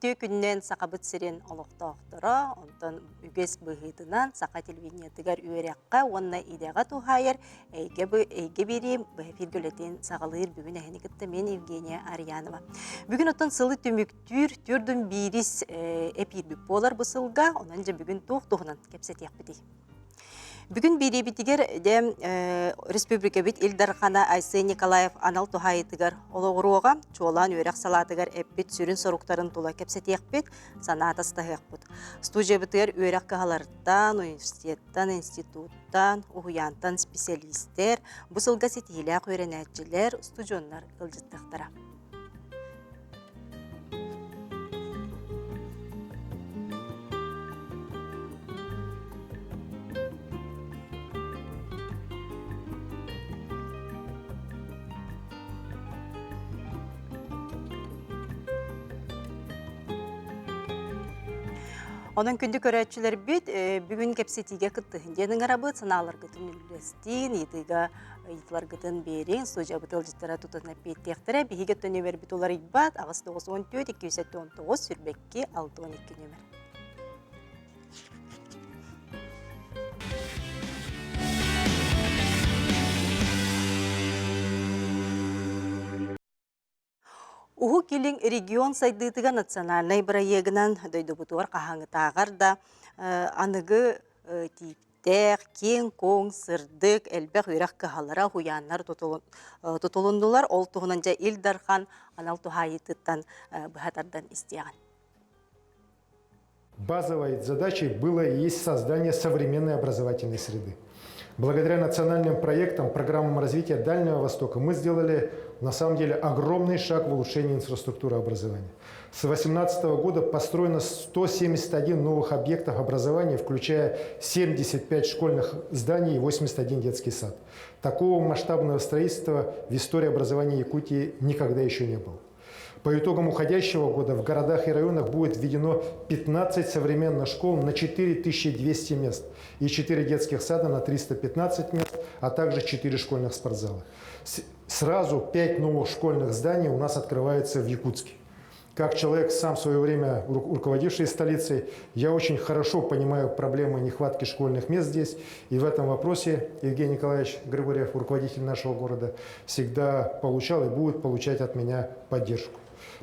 Үтүө күнүнэн Сахабыт сирин олохтоохторо, онтон үгэс быһыытынан саха телевидениетыгар үөрэххэ уонна идэҕэ туһаайар эйгэ, эйгэ биэрии эфиргэ үлэтин саҕалыыр бүгүн эһини кытта мен Евгения Арьянова. Бүгүн оттон сылы түмүктүүр түрдүн биирис эпиирбит буолар бу сылга, онон дьэ бүгүн туох туһунан кэпсэтиэхпитий? Бүгүн биэриибитигэр дэ республикабыт Ил Дархана Айсен Николаев анал туһаайытыгар олоҕуруоҕа, чуолаан үөрэх салаатыгар эппит сүрүн соруктарын тула кэпсэтиэхпит, санаа атастаһыахпыт. Студиябытыгар үөрэх кыһаларыттан, университеттан, институттан, уһуйаантан специалистэр, бу сылга ситиһиилээх үөрэнээччилэр, устудьуоннар ыалдьыттыахтара. Онон күндү көрөөччүлэрбит, бүгүн кэпсэтиигэ кыттыһын диэн ыҥырабыт, санааларгытын үллэстиин, ыйытыыга ыйытыларгытын биэриҥ, судьябыт ыалдьыттара тутан эппиэттиэхтэрэ. Биһиги өттө нүөмэрбит уларыйбат, 894 279 22 62 нүөмэр. Уһук Илин регион сайдыытыгар национальнай бырайыагынан дойдубутугар хаһааҥҥытааҕар да аныгы тииптээх, киэҥ-куоҥ, сырдык, элбэх үөрэх кыһалара, уһуйааннар тутулуннулар. Ол туһунан дьэ Ил Дархан анал туһаайыытыттан быһа тардан истиэҕин. Базовой задачей было и есть создание современной образовательной среды. Благодаря национальным проектам, программам развития Дальнего Востока мы сделали на самом деле огромный шаг в улучшении инфраструктуры образования. С 2018 года построено 171 новых объектов образования, включая 75 школьных зданий и 81 детский сад. Такого масштабного строительства в истории образования Якутии никогда еще не было. По итогам уходящего года в городах и районах будет введено 15 современных школ на 4200 мест и 4 детских сада на 315 мест, а также 4 школьных спортзала. Сразу 5 новых школьных зданий у нас открывается в Якутске. Как человек, сам в свое время руководивший столицей, я очень хорошо понимаю проблемы нехватки школьных мест здесь. И в этом вопросе Евгений Николаевич Григорьев, руководитель нашего города, всегда получал и будет получать от меня поддержку.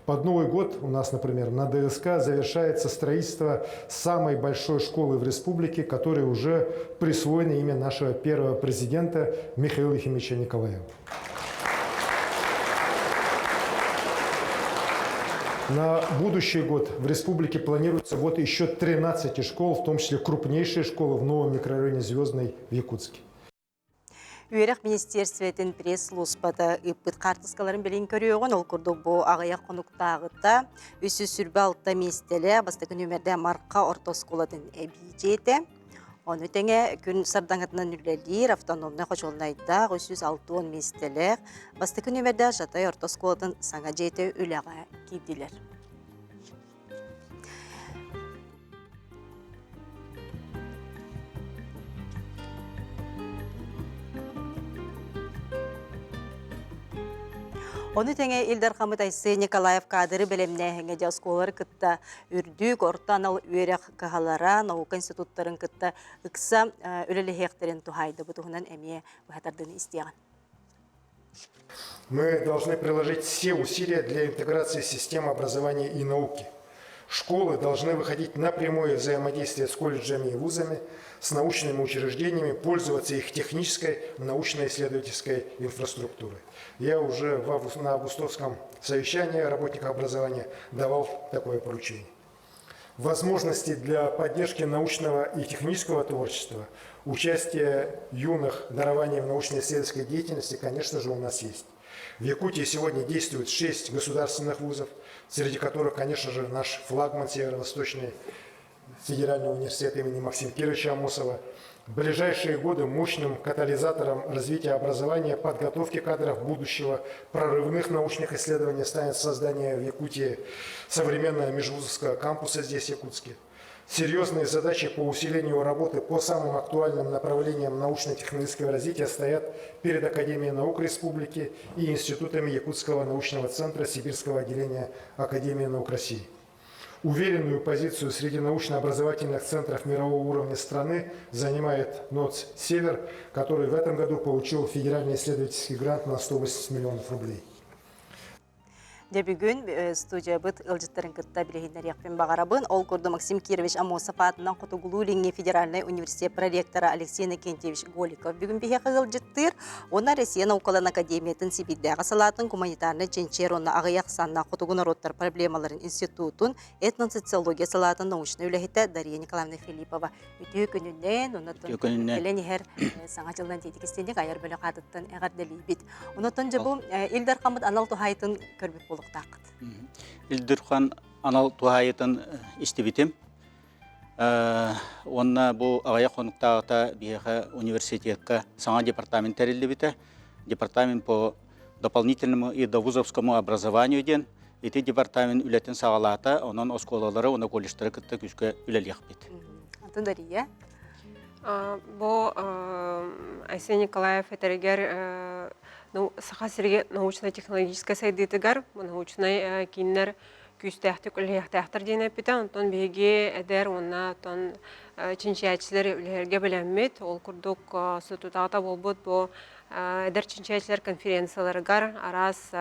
Под Новый год у нас, например, на ДСК завершается строительство самой большой школы в республике, которой уже присвоено имя нашего первого президента Михаила Ефимовича Николаева. На будущий год в республике планируется вот еще 13 школ, в том числе крупнейшие школы в новом микрорайоне Звездный в Якутске. Үөрэх министиэристибэтин пресс-службата ыыппыт хаартыскаларын билин көрүөҕүн, ол курдук бу аҕыйах хонуктааҕыта 326 миэстэлээх бастакы нүөмэрдээх Марха орто оскуолатын эбии дьиэтэ. Ону тэҥэ күн сардаҥатынан үлэлиир автономнай хочуолунайдаах 360 миэстэлээх бастакы нүөмэрдээх Жатай орто оскуолатын саҥа дьиэтэ үлэҕэ киирдилэр. Ону тэҥэ Ил Дархаммыт Айсен Николаев каадыры бэлэмнээһиҥҥэ дьэ оскуолалары кытта үрдүк, орто анал үөрэх кыһалара, наука институттарын кытта ыкса үлэлэһиэхтэрин туһаайда. Бу туһунан эмиэ быһа тардыыны истиэҕин. Мы должны приложить все усилия для интеграции систем образования и науки. Школы должны выходить на прямое взаимодействие с колледжами и вузами, с научными учреждениями, пользоваться их технической, научно-исследовательской инфраструктурой. Я уже в август, на августовском совещании работников образования давал такое поручение. Возможности для поддержки научного и технического творчества, участие юных дарований в научно-исследовательской деятельности, конечно же, у нас есть. В Якутии сегодня действует шесть государственных вузов, среди которых, конечно же, наш флагман Северо-Восточный Федеральный университет имени Максима Кировича Амосова. В ближайшие годы мощным катализатором развития образования, подготовки кадров будущего, прорывных научных исследований станет создание в Якутии современного межвузовского кампуса здесь, в Якутске. Серьезные задачи по усилению работы по самым актуальным направлениям научно-технологического развития стоят перед Академией наук Республики и институтами Якутского научного центра Сибирского отделения Академии наук России. Уверенную позицию среди научно-образовательных центров мирового уровня страны занимает НОЦ «Север», который в этом году получил федеральный исследовательский грант на 180 миллионов рублей. Дьэ бүгүн студиябыт ыалдьыттарын кытта билиһиннэриэхпин баҕарабын. Ол курдук Максим Кирович Аммосов аатынан Хотугулуу-Илиҥҥи федеральнай университет проректора Алексей Иннокентьевич Голиков бүгүн биһиэхэ ыалдьыттыыр. Уонна Россия наукаларын академиятын Сибиирдээҕи салаатын гуманитарнай чинчийэр уонна аҕыйах санна хотугу норуоттар проблемаларын институтун этносоциология салаатын научнай үлэһитэ Дария Николаевна Филиппова үтүө күнүнэн, оннотон кэлэн иһэр саҥа дьылынан тиэтик истинник айар бөлөх аатыттан эҕэрдэлиибит. Онотон дьэ бу Ил Дархаммыт анал туһаайытын көрбүт буолуохтааххыт. Ил Дархан анал туһаайытын истибитим. Уонна бу аҕыйах хонуктааҕыта биһиэхэ университекка саҥа департамент тэриллибитэ. Департамент по дополнительному и довузовскому образованию диэн ити департамент үлэтин саҕалаата, онон оскуолалары уонна колледжтары кытта күүскэ үлэлиэхпит. Антон Дария? Бу Айсен Николаев этэригэр Саха сиригэр научно-технологическай сайдыытыгар научнай кииннэр күүстээхтик үлэлиэхтээхтэр диэн эппитэ. Онтон биһиги эдэр уонна оттон чинчийээччилэр үлэһэргэ бэлэммит. Ол курдук сутутаата буолбут бу эдэр чинчийээччилэр конференцияларыгар араас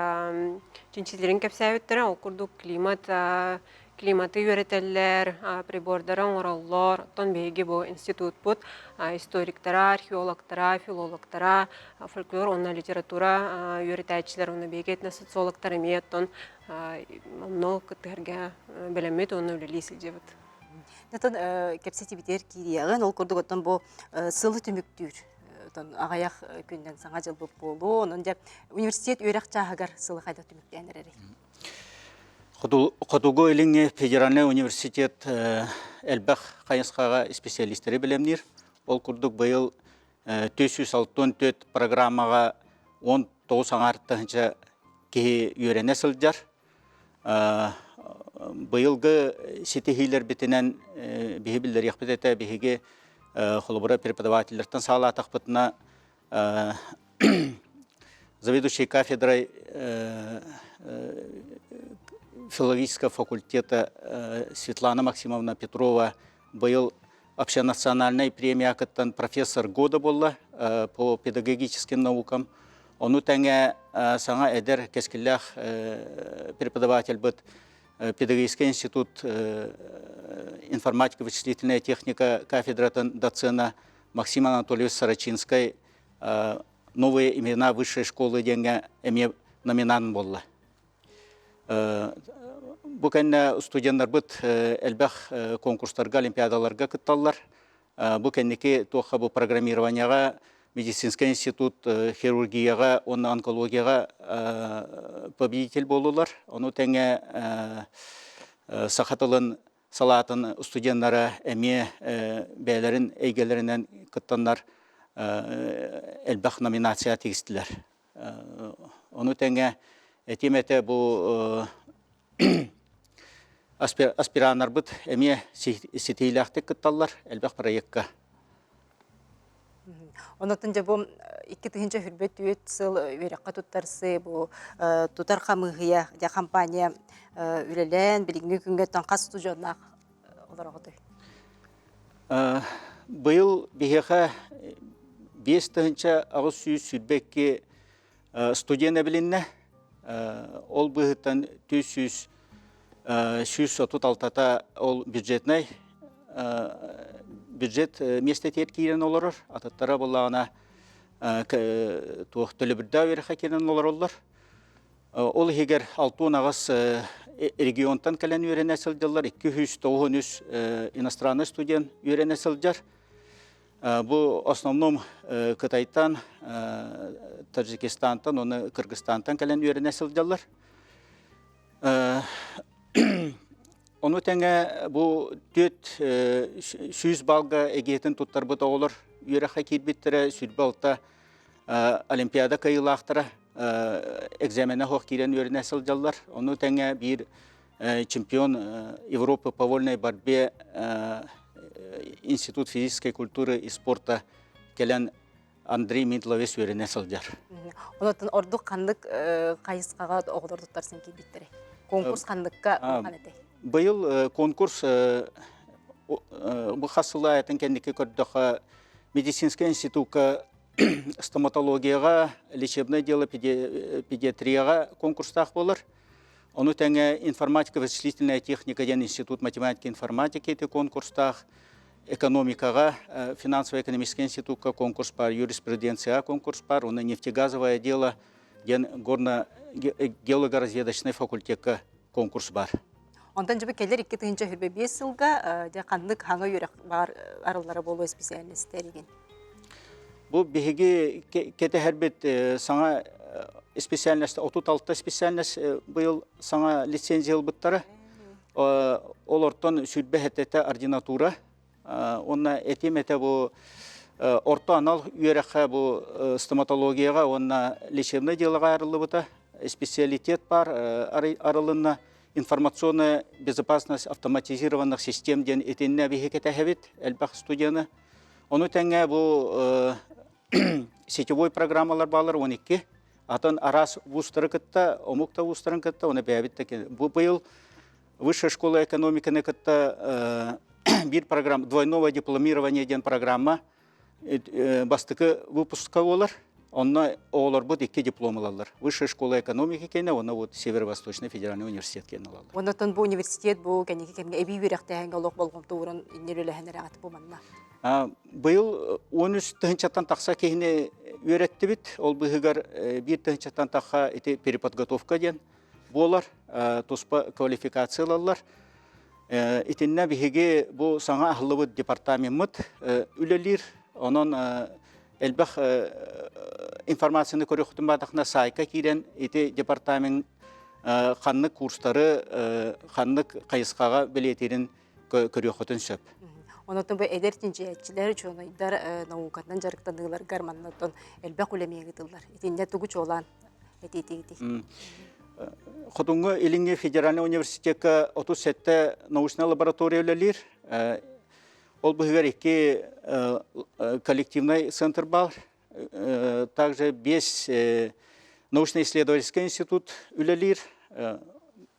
чинчилэрин кэпсээбиттэрэ. Ол курдук климат климаты үөрэтэллэр, прибордары оҥороллор. Оттон биһиги бу институтпут историктара, археологтара, филологтара, фольклор уонна литература үөрэтээччилэр уонна биһиги этносоциологтар эмиэ оттон онно кыттыһарга бэлэммит уонна үлэлии сылдьабыт. Оттон кэпсэтибитигэр киириэҕин, ол курдук оттон бу сылы түмүктүүр оттон аҕыйах күнтэн саҥа дьылбыт буолуо. Онон дьэ университет үөрэх чааһыгар сылы хайдах түмүктээн эрэрий? Хотугу Илиҥҥи федеральнай университет элбэх хайысхаҕа специалистары бэлэмниир. Ол курдук быйыл 464 программаҕа 19 аҥаар тыһыынча киһи үөрэнэ сылдьар. Быйылгы ситиһиилэрбитинэн биһи биллэриэхпит этэ, биһиги холобура преподавателлэртэн саалаатахпытына заведующий кафедрой филологического факультета Светлана Максимовна Петрова быйыл общенациональной премия кыттан профессор года буолла по педагогическим наукам. Ону тэҥэ саҥа эдэр кэскиллээх преподавательбыт педагогический институт информатика вычислительная техника кафедратын доцена Максим Анатольевич Сарачинскай «Новые имена высшей школы» диэҥҥэ эмиэ номинант буолла. Бу кэннэ студеннарбыт элбэх конкурстарга, олимпиадаларга кытталлар. Бу кэнники туохха бу программированияҕа, медицинскэй институт хирургияҕа уонна онкологияҕа победитель буоллулар. Ону тэҥэ саха тылын салаатын студеннара эмиэ бэйэлэрин эйгэлэринэн кыттаннар элбэх номинация тигистилэр. Ону тэҥэ этим этэ бу аспираннарбыт эмиэ ситиилээхтик кытталлар элбэх проекка. Онотон дьэ бу 2024 сыл үөрэххэ туттарсыы бу тутар хамыыһыйа дьэ компания үлэлээн билиҥҥи күҥҥэ хас устудьуоннаах олороҕутуй? Быйыл биһиэхэ 5822 студент эбилиннэ. Ол быыһыттан 136-та ол бюджетнай бюджет миэстэтигэр киирэн олорор. Атыттара буоллаҕына туох төлөбүрдээх үөрэххэ киирэн олороллор. Ол иһигэр 68 регионтан кэлэн үөрэнэ сылдьаллар, 293 иностранный студент үөрэнэ сылдьар. Бу основном Кытайтан, Таджикистантан уонна Кыргызстантан кэлэн үөрэнэ сылдьаллар. Ону тэҥэ бу 400 балга эгиэтин туттарбыт оҕолор үөрэххэ киирбиттэрэ 26 Олимпиада кыайыылаахтара экзаменэ суох киирэн үөрэнэ сылдьаллар. Ону тэҥэ биир чемпион Европы по вольной борьбе Институт физической культуры и спорта кэлэн Андрей Мидловец үөрэнэ сылдьар. Онотон ордук ханнык хайысхаҕа оҕолор туттарсан киирбиттэрэй? Конкурс ханныкка улахан этэй? Быйыл конкурс бу хас сыл аайытын кэнники көрдөххө медицинскэй институкка стоматологияҕа, лечебное дело педиатрияҕа конкурстаах буолар. Ону тэҥэ информатико-вычислительная техника диэн институт математики информатики ити конкурстаах, экономикаҕа финансово-экономическай институкка конкурс баар, юриспруденцияҕа конкурс баар, уонна нефтегазовое дело диэн горно-геологоразведочнай факультекка конкурс баар. Онтон дьэ кэлэр 2025 сылга дьэ ханнык хаҥа үөрэх баар арыллара буолуо специальностэригин? Бу биһиги кэтэһэрбит саҥа специальность 36 специальность быйыл саҥа лицензия ылбыттара. Олортон сүрбэ хэтэтэ ординатура. Уонна этим этэ бу орто анал үөрэххэ бу стоматологияҕа уонна лечебное делоҕа арыллыбыта. Специалитет бар арылынна информационная безопасность автоматизированных систем диэн итиннэ биһи кэтэһэбит элбэх студияны. Ону тэҥэ бу сетевой программалар баалар 12. Атын араас вузтары кытта, омук да вузтарын кытта, оны бэйэбит да бу быйыл Высшая школа экономиканы кытта биир программа двойного дипломирования диэн программа бастакы выпуска буолар. Онно оҕолорбут икки диплом ылаллар. Высшая школа экономики кэнэ, уонна вот Северо-Восточный федеральный университет кэнэ ылаллар. Оннотон бу университет бу кэнники кэмҥэ эбии үөрэхтээһиҥҥэ олох болҕомто ууран иннир үлэһэн эрэҕит бу манна. Быйыл 13 тыһыынчаттан тахса киһини үөрэттибит. Ол быыһыгар биир тыһыынчаттан тахса ити переподготовка диэн буолар, туспа квалификация ылаллар. Итиннэ биһиги бу саҥа аһыллыбыт департамеммыт үлэлиир. Онон элбэх информацияны көрүөхтүн баатахна саайка киирэн ити департамент ханнык курстары ханнык хайысхаҕа бэлиэтиирин көрүөххүтүн сөп. Онотон бу эдэр чинчийээччилэр, учуонайдар наукатынан дьарыктаныыларгар маннаттан элбэх үлэ ыытыллар. Итиннэ тугу чуолаан этиитигитий? Хотуҥҥу Илиҥҥи федеральнай университекка 37 научнай лаборатория үлэлиир. Ол быһыгар икки коллективный центр бар. Также бес научно-исследовательский институт үлэлиир.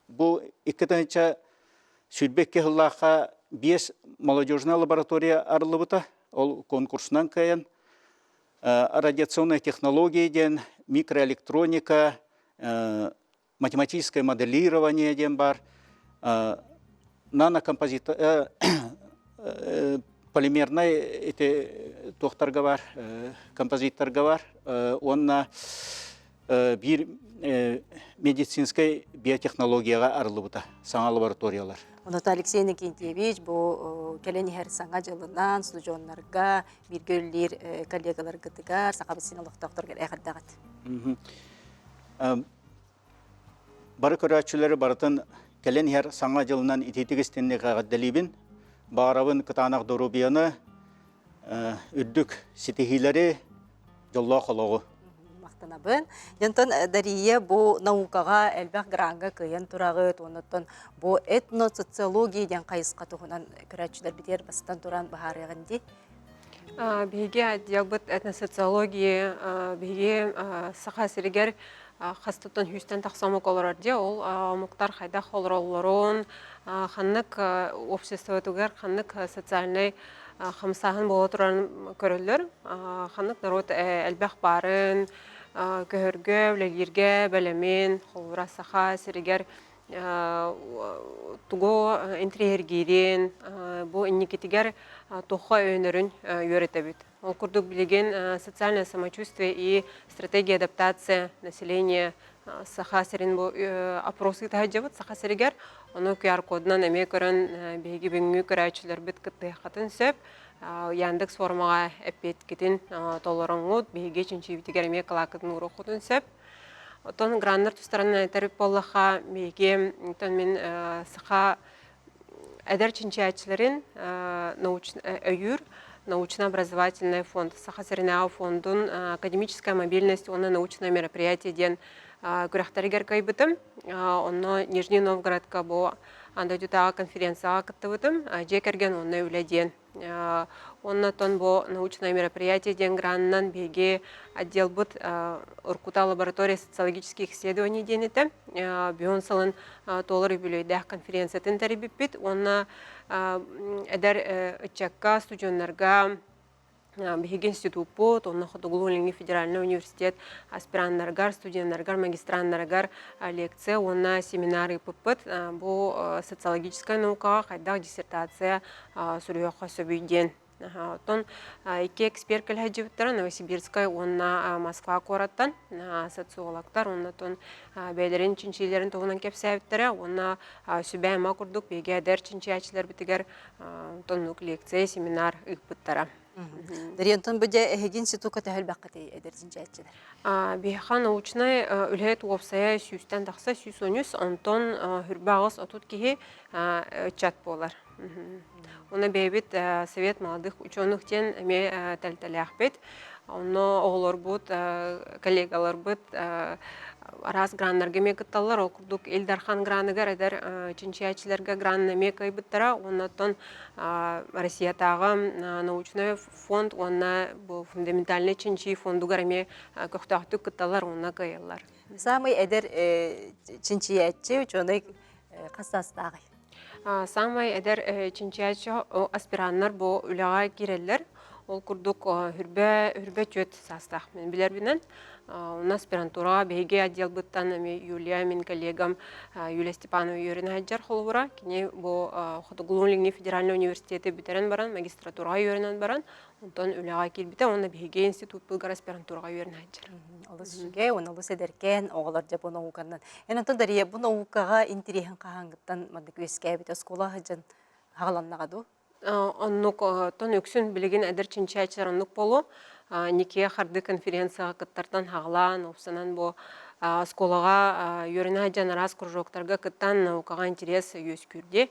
Бу 2022 сыллаахха биэс молодежная лаборатория арыллыбыта. Ол конкурсунан кыайан радиационная технология диэн, микроэлектроника, математическое моделирование диэн бар, нанокомпозит полимернай ити туохтарга бар, композиторга бар уонна биир медицинскэй биотехнологияҕа арыллыбыта саҥа лабораториялар. Оното Алексей Никитьевич бу кэлэн иһэр саҥа дьылынан студеннарга бииргэ үлэлиир коллегаларгытыгар Сахабыт сирин олохтоохторугар эҕэрдэҕит. Бары көрөөччүлэри барытын кэлэн иһэр саҥа дьылынан итиитик истинник эҕэрдэлиибин. Баҕарабын кытаанах доруобуйаны, үрдүк ситиһиилэри, дьоллоох олоҕу. Махтанабын. Дьонтон Дария бу наукаҕа элбэх гранга кыайан тураҕыт, оннуттан бу этносоциология диэн хайысха туһунан көрөөччүлэрбитигэр бастан туран быһаарыаҕын дии. Биһиги отделбыт этносоциология биһиги Саха сиригэр хастыттан сүүстэн тахса омук олорор дии. Ол омуктар хайдах олороллорун, ханнык обществотугар ханнык социальнай хамсааһын буола турарын көрөллөр. Ханнык народ элбэх баарын, көһөргө, үлэлииргэ бэлэмин, холобура Саха сиригэр тугу интириэһиргиирин, бу инникитигэр туохха өйөнөрүн үөрэтэбит. Ол курдук билигин социальное самочувствие и стратегия адаптация населения Саха сирин бу опрос ыытаһыдьабыт Саха сиригэр. Ону QR-кодунан эмиэ көрөн биһиги бүгүҥҥү көрөөччүлэрбит кыттыаххытын сөп. Яндекс формаҕа эппиэткитин толороҥҥут, биһиги чинчийбитигэр эмиэ кылааккытын ууруоххутун сөп. Оттон граннар тустарынан этэр буоллахха, биһиги оттон мин саха эдэр чинчийээччилэрин өйүүр научно-образовательный фонд Саха сиринээҕи фондун академическая мобильность уонна научное мероприятие диэн күрэхтэригэр кыайбытым. Онно Нижний Новгородка бу дойдутааҕы конференцияҕа кыттыбытым. Дьиэ кэргэн уонна үлэ диэн. Уонна оттон бу научное мероприятие диэн гранынан биһиги отделбыт Уркута лаборатория социологических исследований диэн этэ. Бүгүн сылын туолар үбүлүөйдээх конференциятын тэрийбиппит уонна эдэр ыччакка, студеннарга биһиги институппут, онно Хотугулуу-Илиҥҥи федеральнай университет аспираннарыгар, студеннарыгар, магистраннарыгар лекция уонна семинар ыыппыппыт. Бу социологическай наукаҕа хайдах диссертация суруйуохха сөбүй диэн. Оттон икки эксперт кэлэ сылдьыбыттара Новосибирскай уонна Москва куораттан социологтар уонна оттон бэйэлэрин чинчийиилэрин туһунан кэпсээбиттэрэ уонна сүбэ-ама курдук биһиги эдэр чинчийээччилэрбитигэр Оннук лекция, семинар ыыппыттара. Дариянтон бу дьэ эһиги институкка төһө элбэххитий эдэр чинчээччилэр? Биһиэхэ научнай үлэһит уопсайа сүүстэн тахса 113, онтон хүрбэ аҕыс отут киһи ыччат буолар. Уонна бэйэбит Совет молодых ученых диэн эмиэ тэлтэлээхпит. Онно оҕолорбут, коллегаларбыт араас граннарга эмиэ кытталлар. Ол курдук Ил Дархан граныгар эдэр чинчийээччилэргэ гранын эмиэ кыайбыттара. Уонна оттон Россиятааҕы научнай фонд уонна бу фундаментальнай чинчийии фондугар эмиэ көхтөөхтүк кытталлар уонна кыайаллар. Саамай эдэр чинчийээччи учуонай хас саастааҕый? Саамай эдэр чинчийээччи аспираннар бу үлэҕэ киирэллэр. Ол курдук хүрбэ хүрбэ түөрт саастаах мин билэрбинэн. Онно аспирантураҕа биһиги отделбыттан эмиэ Юлия, мин коллегам Юлия Степанова үөрэнэ сылдьар холобура. Кини бу Хотугулуу-Илиҥҥи федеральнай университеты бүтэрэн баран, магистратураҕа үөрэнэн баран, онтон үлэҕэ киирбитэ уонна биһиги институппутугар аспирантураҕа үөрэнэ сылдьар. Олус үчүгэй уонна олус эдэркээн оҕолор дьэ бу науканан. Эн онтон Дария бу наукаҕа интириэһин хаһааҥҥыттан маннык үөскээбит оскуола сылдьан хаҕаланнаҕа дуу? Оннук тон үксүн билигин эдэр чинчээччилэр оннук буолуо. Никия харды конференцияҕа кыттартан хаҕалаан, уопсанан бу оскуолаҕа үөрэнэ сылдьан араас кружоктарга кыттан наукаҕа интерес үөскүүр дии.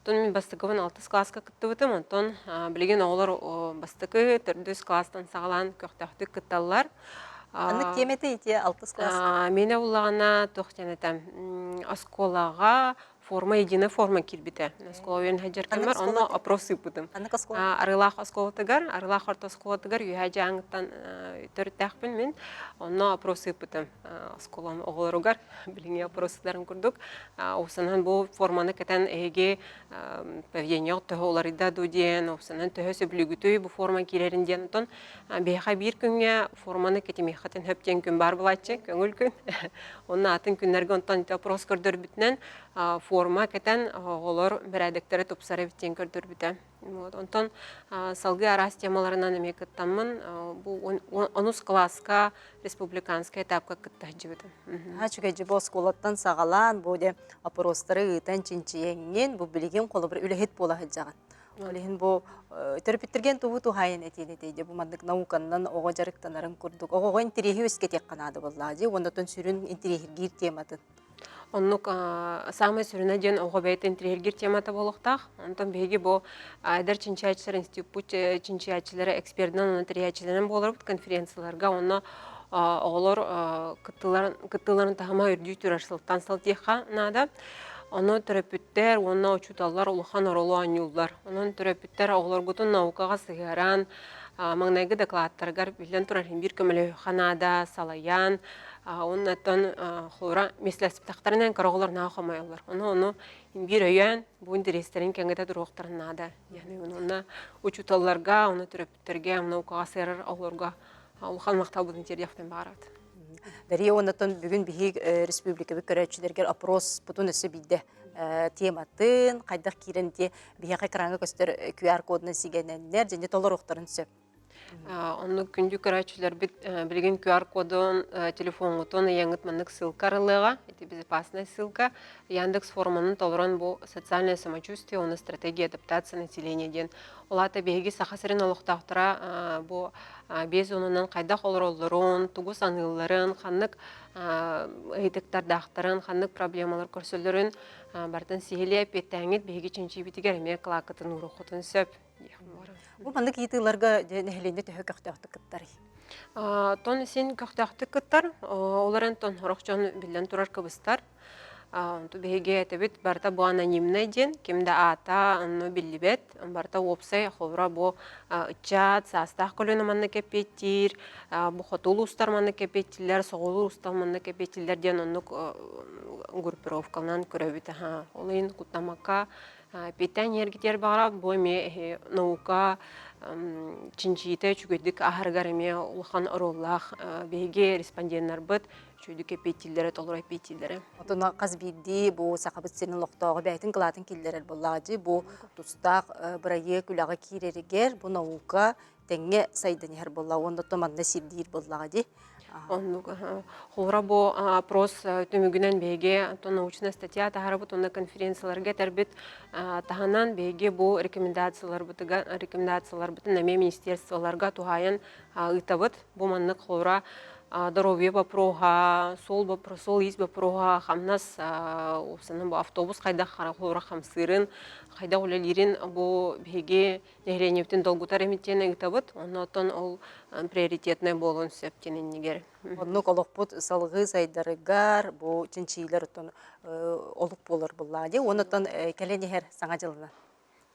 Оттон мин бастакыбын алтыс кылааска кыттыбытым, онтон билигин оҕолор бастакы, төрдүс кылаастан саҕалаан көхтөөхтүк кытталлар. Ханнык тиэмэтэ ити алтыс кылааска? Миэнэ буллаҕына туох диэн этэ, оскуолаҕа форма единая форма киирбитэ. Оскуола үөрэнэ сылдьар кэммэр онно опрос ыыппытым. Арыылаах оскуолатыгар, Арыылаах орто оскуолатыгар Үөһээ Дьааҥыттан төрүттээхпин мин. Онно опрос ыыппытым. Оскуолам оҕолоругар билиҥҥи опросыларын курдук уопсанан бу форманы кэтэн эһиги поведениеҕыт төһө уларыйда дуу диэн уопсанан төһө сөбүлүүгүтүй бу форма киирэрин диэн онтон биһиэхэ биир күҥҥэ форманы кэтимиэххитин сөп диэн күн баар буолааччы көҥүл күн онно атын күннэргэ онтон ити опрос көрдөрбүтүнэн форма кэтэн оҕолор бэрээдэктэрэ тупсар эбит диэн көрдөрбүтэ. Вот. Онтон салгыы араас темаларынан эмиэ кыттаммын бу онус кылааска республиканскай этапка кытта сылдьыбытым. Үчүгэй бу оскуолаттан саҕалаан бу де опростары ыытан чинчийэҥҥин бу билигин холобур үлэһит буола сылдьаҕын. Ол иһин бу төрөппүттэргэн тугу туһаайан этиэн этэй бу маннык науканнан оҕо дьарыктанарын курдук оҕоҕо интэриэһи үөскэтиэххэ наада буоллаҕа дии уонна оттон сүрүн интэриэһиргиир тематын. Оннук саамай сүрүнэ диэн оҕо бэйэтэ интэриэһиргиир темата буолуохтаах. Онтон биһиги бу эдэр чинчийээччилэр институппут чинчийээччилэрэ экспердинэн уонна тэрийээччилэринэн буоларбыт конференцияларга онно оҕолор кыттыыларын таһыма үрдүү турар сылтан сыл диэххэ наада. Ону төрөппүттэр уонна учууталлар улахан оруолу оонньууллар. Онон төрөппүттэр оҕолоргутун наукаҕа сыһыаран, маҥнайгы дакылааттарыгар биллэн турар биир көмөлөһүөххэ наада, салайан, Уоннаттан холура миэстэлэспэтэхтэринэн кыра оҕолор наһаа хомойоллор. Ону ону биир өйөөн бу интэриэстэрин кэҥэтэ туруохтарын наада. Яғни онно учууталларга, ону төрөппүттэргэ, наукаҕа сыарар оҕолорго улахан махталбытын тиэрдиэхпин баҕарабыт. Дария уоннаттан бүгүн биһиги республикабыт көрөөччүлэргэр опрос бутун өссө биирдэ тематын, хайдах киирэн ити биһиэхэ экраҥҥа көстөр QR-кодунан сигэнэннэр дьэнэ толоруохтарын сөп. Оннук күндү көрөөччүлэрбит билигин QR-кодун телефоҥҥутун ыйаҥҥыт маннык ссылка арыллыаҕа. Ити безопасная ссылка. Яндекс форманын толорон бу социальное самочувствие уонна стратегия адаптация населения диэн. Ол аата биһиги Саха сирин олохтоохторо бу биэс уонунан хайдах олороллорун, тугу саныылларын, ханнык ыйытыктардаахтарын, ханнык проблемалар көрсөллөрүн барытын сиһилии эппиэттээҥҥит биһиги чинчийбитигэр эмиэ кылааккытын ууруоххутун сөп. Бу маннык ыйытыыларга нэһилиэнньэ төһө көхтөөхтүк кыттарый? Тон син көхтөөхтүк кыттар. Ол эрэн тон сорох дьон биллэн турар кыбыстар. Онту биһиги этэбит барыта бу анонимнай диэн, ким да аата онно биллибэт, барыта уопсай холобура бу ыччат, саастаах көлүөнэ манна кэппиэттиир, бу хоту улуустар манна кэппиэттииллэр, соҕуруу улуустар манна кэппиэттииллэр диэн оннук группировкаланан көрөбүт. Ол иһин куттамакка эппиэттээн иһэргитигэр баҕара бу эмиэ наука чинчийиитэ үчүгэйдик аһарыгар эмиэ улахан оруоллаах биһиги респонденнарбыт үчүгэйдик эппиэттииллэрэ, толору эппиэттииллэрэ. Отон хас биирдии бу Сахабыт сирин олохтооҕо бэйэтин кылаатын киллэрэр буоллаҕа дии. Бу тустаах бырайыак үлэҕэ киирэригэр бу наука тэҥҥэ сайдан иһэр буолла уонна оттон манна сирдиир буоллаҕа дии. Оннук. Холобура бу опрос түмүгүнэн биһиги научная статья таһаарабыт уонна конференцияларга этэрбит таһынан биһиги бу рекомендацияларбытыгар рекомендацияларбытын эмиэ министерстволарга туһаайан ыытабыт. Бу маннык холобура здоровье бопроһа, суол вопрос, суол-иис бопроһа, хамнас, уопсанан бу автобус хайдах холобура хамсыырын, хайдах үлэлиирин бу биһиги нэһилиэнньэбитин долгутар эмит диэн ыытабыт. Оннооттон ол приоритетнай буолуон сөп диэн иннигэр. Оннук олохпут салгыы сайдарыгар бу чинчиилэр оттон олук буолар буллаа дии. Уонна оттон кэлэн иһэр саҥа дьылынан.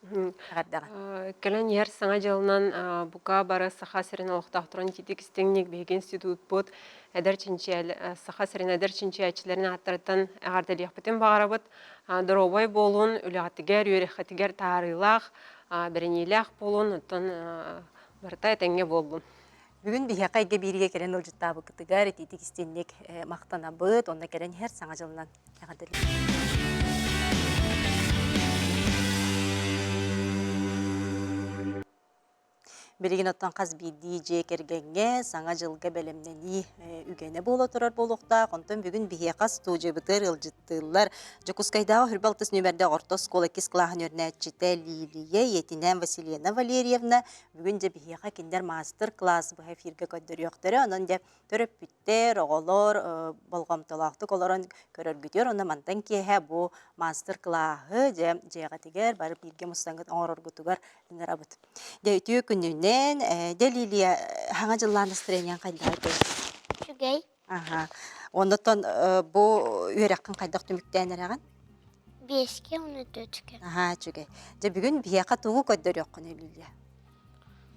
Эҕэрдэҕэ. Кэлэн иһэр саҥа дьылынан бука бары Саха сирин олохтоохторун ититик истиҥник биһиги институтпут эдэр чинчийэл Саха сирин эдэр чинчийээччилэрин ааттарыттан эҕэрдэлиэхпитин баҕарабыт. Доруобай буолун, үлэҕитигэр, үөрэххитигэр таарыылаах, бэриниилээх буолун, оттон барыта этэҥҥэ буоллун. Бүгүн биһиэхэ эйгэ бииригэ кэлэн ыалдьыттаабыккытыгар итиитик истинник махтанабыт, онно кэлэн иһэр саҥа дьылынан эҕэрдэлиибит. Билигин оттон хас биирдии дьиэ кэргэҥҥэ Саҥа дьылга бэлэмнэнии үгэнэ буола турар буолуохтаах. Онтон бүгүн биһиэхэ студиябытыгар ыалдьыттыыллар. Дьокуускайдааҕы Хүрбэ алтыс нүөмэрдээх орто оскуола иккис кылааһын үөрэнээччитэ Лилия, ийэтинээн Василена Валерьевна. Бүгүн дьэ биһиэхэ кинилэр маастар-кылаас быһа эфиргэ көрдөрүөхтэрэ. Онон дьэ төрөппүттэр, оҕолор болҕомтолоохтук олорон көрөргүтүгэр уонна мантан киэһэ бу маастар-кылааһы дьэ дьиэҕитигэр бары бииргэ мустаҥҥыт оҥороргутугар ыҥырабыт. Дьэ үтүө күнүнэн, дьэ Лилия, хаҥа дьыллаан настроениеҥ хайдаҕый этэй? Үчүгэй. Аха. Оннуттан бу үөрэххин хайдах түмүктээн эрэҕин? Биэскэ уонна төрткэ. Аһаа, үчүгэй. Дьэ бүгүн биһиэхэ тугу көрдөрүөххүнүй, Лилия?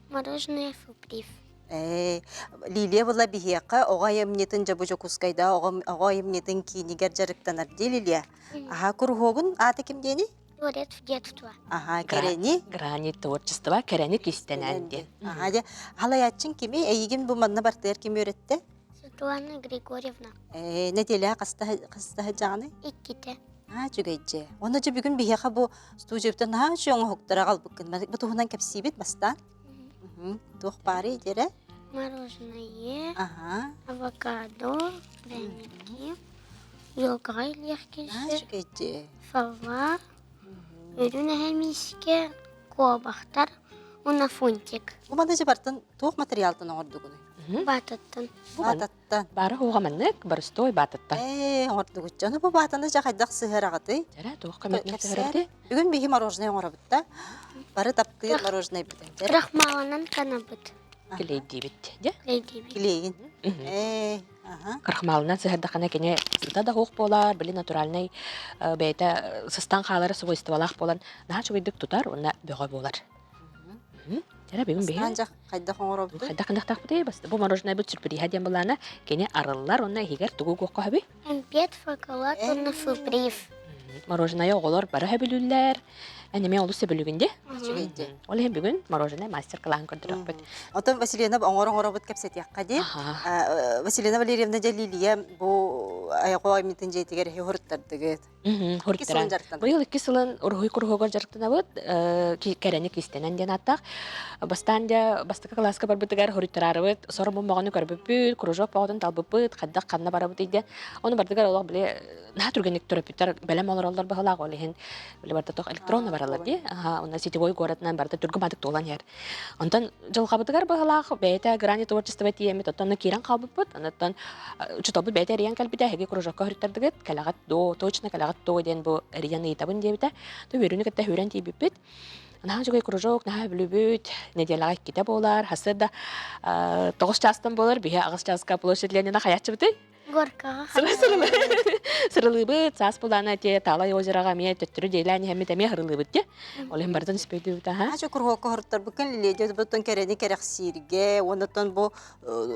Мороженое фуприв. Ээ, Лилия була биһиэхэ оҕо айымньытын дьэ бу Дьокуускайда оҕо, оҕо айымньытын киинигэр дьарыктанар дии Лилия. Аһаа, куруһуогун аата ким диэний? Дворец детства. Аһаа, кэрэни. Грани творчество кэрэни кистэнэн диэн. Аһаа, дьэ, халайааччыҥ кими? Эйигин бу манна бартыгар ким үөрэттэ? Светлана Григорьевна. Ээ, нэдиэлэҕэ хаста хаста сылдьаҕыный? Иккитэ. Аа, үчүгэйдьэ. Онно дьэ бүгүн биһиэхэ бу студиябытын наһаа үчүгэй оҥоһуктары аҕалбыккын. Бу туһунан кэпсиибит бастаан. Туох баарый диэрэ? Мороженое, Аха. авокадо, пряники, елкаҕа илиэх Аа, килсэ, үчүгэйдьэ. фава, үрүн эһэ миискэ, куобахтар уонна фунтик. Бу манна дьэ бартын туох материалтан оҥордугунуй? Баататтан. Баататтан. Баара хуга маннык, боростой баататтан. Ээ, оҥордугучча. Ону бу баатаны дьэ хайдах сыһыараҕытый? Дьэрэ, туох көмөтүнэн сыһыарабытый? Бүгүн биһи мороженое оҥоробут да. Бары таптыыр мороженое бүтэн. Крахмалынан канабыт. Килейдиибит, дьэ? Килейдиибит. Килейин. Ээ, аха. Крахмалынан сыһардахына кини сыта да суох буолар, били натуральнай бэйэтэ сыстан хаалар свойстволаах буолан наһаа үчүгэйдик тутар уонна бөҕө буолар. Эрэ бүгүн биһи Бастаан хайдах оҥоробутуй? Хайдах гынахтаахпытый? Бу мороженое сюрприһа диэн былаана кини арыллар уонна иһигэр тугу угуохха сөбүй? Эмпиэт, шоколад уонна сюрприз. Мороженое оҕолор бары сөбүлүүллэр. Эн эмиэ олус сөбүлүүгүн дии? Үчүгэй дии. Ол иһин бүгүн мороженое мастер-кылааһын көрдөрүөхпүт. Оттон Василина оҥор оҥоробут кэпсэтиэххэ дии. Василина Валерьевна дьэ Лилия бу айҕо аймытын дьиэтигэр эһи хоруттардыгыт. Икки сылын Быйыл икки сылын уруһуй куруһуогар дьарыктанабыт. Кэрэни кистэнэн диэн ааттаах. Бастаан дьэ бастакы кылааска барбытыгар хоруйтараарыбыт, сору мөҕөнү көрбүппүт, кружок бөҕөтүн талбыппыт, хайдах ханна барабытый диэн. Ону бардыгар олох били наһаа түргэнник төрөппүттэр бэлэм олороллор быһылаах ол иһин били барыта тох электронно бараллар дии. Аха, уонна сетевой городынан барыта түргэн баатык туолан иһэр. Онтон дьылҕабытыгар быһылаах бэйэтэ грани творчество тиийэммит, оттон киирэн хаалбыппыт. Онтон учууталбыт бэйэтэ эрийэн кэлбитэ, эһиги кружокка хоруйтардыгыт, кэлэҕит дуо, точно кэлэҕит дуо диэн бу эрийэн ыйытабын диэбитэ. То үөрүүнү кытта сүүрэн тиийбиппит. Наһаа үчүгэй кружок, наһаа бүлүбүт, нэдиэлэҕэ иккитэ буолар, хасыа да 9 чаастан буолар, биһи 8 чааска площадь Ленина хайааччыбытый? Горкаҕа Сырылыыбыт, саас булаана те Талай озероҕа эмиэ төттөрү диэлээн иһэммит эмиэ хырылыыбыт те. Ол иһин барытын испэйдүүбүт аха. Ача куруһуокка хоруттарбыккын лилиэдэ кэрэни кэрэхсииргэ, оннотон бу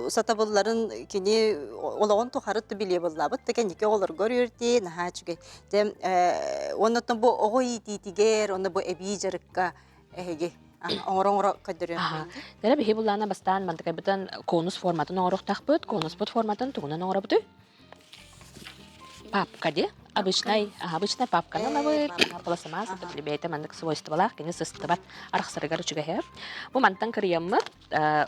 сатабылларын кини олоҕун тухары билиэ буллаабыт да кэнники оҕолоргор үөрдии наһаа үчүгэй. Дьэ оннотон бу оҕо иитиитигэр, онно бу эбии дьарыкка эһиги оҥоро-оҥоро көрдөрүөн. Дэрэ биһи буллаана бастаан мантыкайбытын конус форматын оҥоруохтаахпыт. Конуспут форматын тугунан оҥоробутуй? Папка ди. Обычный, обычный папканы ылабыт. Пластмасса бэйэтэ маннык свойстволаах, кини сыстыбат арахсарыгар үчүгэйэ. Бу мантан кырыйаммыт,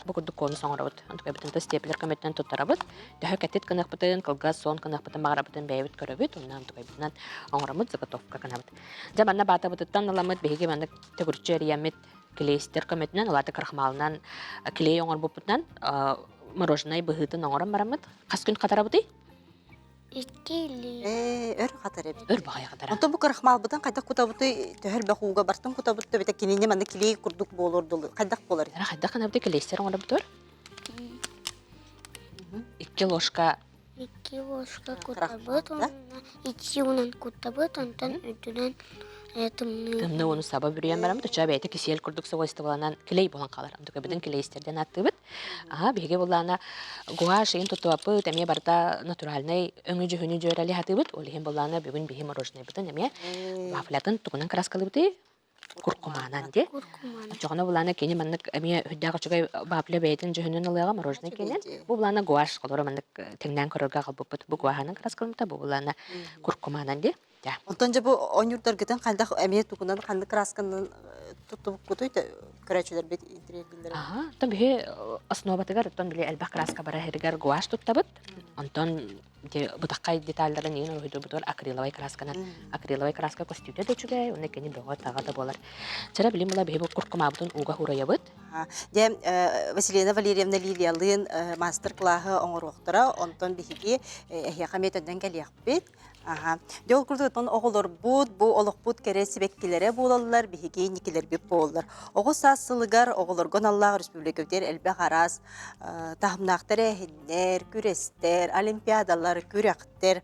бу курдук конус оҥоробут. Онтукайбытын степлер көмөтүнэн туттарабыт. Төһө кэтит гыныахпытын, кылгас сон гыныахпытын баҕарабытын бэйэбит көрөбүт. Онно онтукайбытынан оҥороммут, заготовка гынабыт. Дьэ манна баатабытыттан ыламмыт биһиги маннык төгүрүччү эрийэммит клейстер көмөтүнэн, улаата крахмалынан клей оҥорбуппутунан мороженое быһыытын оҥорон бараммыт. Хас күн хатарабытый? Икки илии. Ээ, өр хатар эбит. Өр баҕайы хатара. Онтон бу крахмалбытын хайдах кутабытый, төһө элбэх ууга бартын кутабыт да битэ кинини манна клей курдук буолуор дылы хайдах буолар? Хайдах гынабытый клейстер оҥоробутур? Икки ложка Икки ложка кутабыт уонна итии уунан кутабыт, онтон үрдүнэн тымныы. Тымныы ууну саба бүрүйэн бараммыт, оччоҕо бэйэтэ кисиэл курдук свойстволанан клей буолан хаалар. Онтукабытын клейстердэн ааттыыбыт. Аха, биһиги буллаана гуашь иһин туттубаппыт, эмиэ барыта натуральнай өҥү-дьүһүнү дьүөрэлии сатыыбыт. Ол иһин буллаана бүгүн биһи мороженайбытын эмиэ вафлятын тугунан краскалыыбытый? Куркуманан дии. Оччоҕуна булаана кини маннык эмиэ үрдээх үчүгэй вафля бэйэтин дьүһүнүн ылыаҕа мороженое киэнин. Бу булаана гуашь холоро маннык тэҥнээн көрөргө аҕалбыппыт. Бу гуаһанан краскаламмыта, бу булаана куркуманан дии. Онтон дьэ бу оонньуурдаргытын хайдах эмиэ тугунан ханнык красканан туттубуккутуй көрөөччүлэрбит интириэһиргииллэр. Аха, оттон биһи основатыгар оттон били элбэх краска бара иһэригэр гуашь туттабыт. Онтон бытаххай деталларын иин уруһуйдуурбутугар акриловай красканан акриловай краска көстүүтэ да үчүгэй уонна кини бөҕө-таҕа да буолар. Чара билим була биһи бу куркумаабытын ууга уурайабыт. Дьэ, Василина Валерьевна Лилиялыын мастер-классы оҥоруохтара, онтон биһиги эһиэхэ эмиэ төннөн кэлиэхпит. Аха. Дьэ, ол курдук оттон оҕолорбут, бу олохпут кэрэ сибэккилэрэ буолаллар, биһиги инникилэрбит буолаллар. Оҕо саас сылыгар оҕолорго аналлаах республикабытыгар элбэх араас таһымнаах тэрээһиннэр, күрэстэр, олимпиадалар, күрэхтэр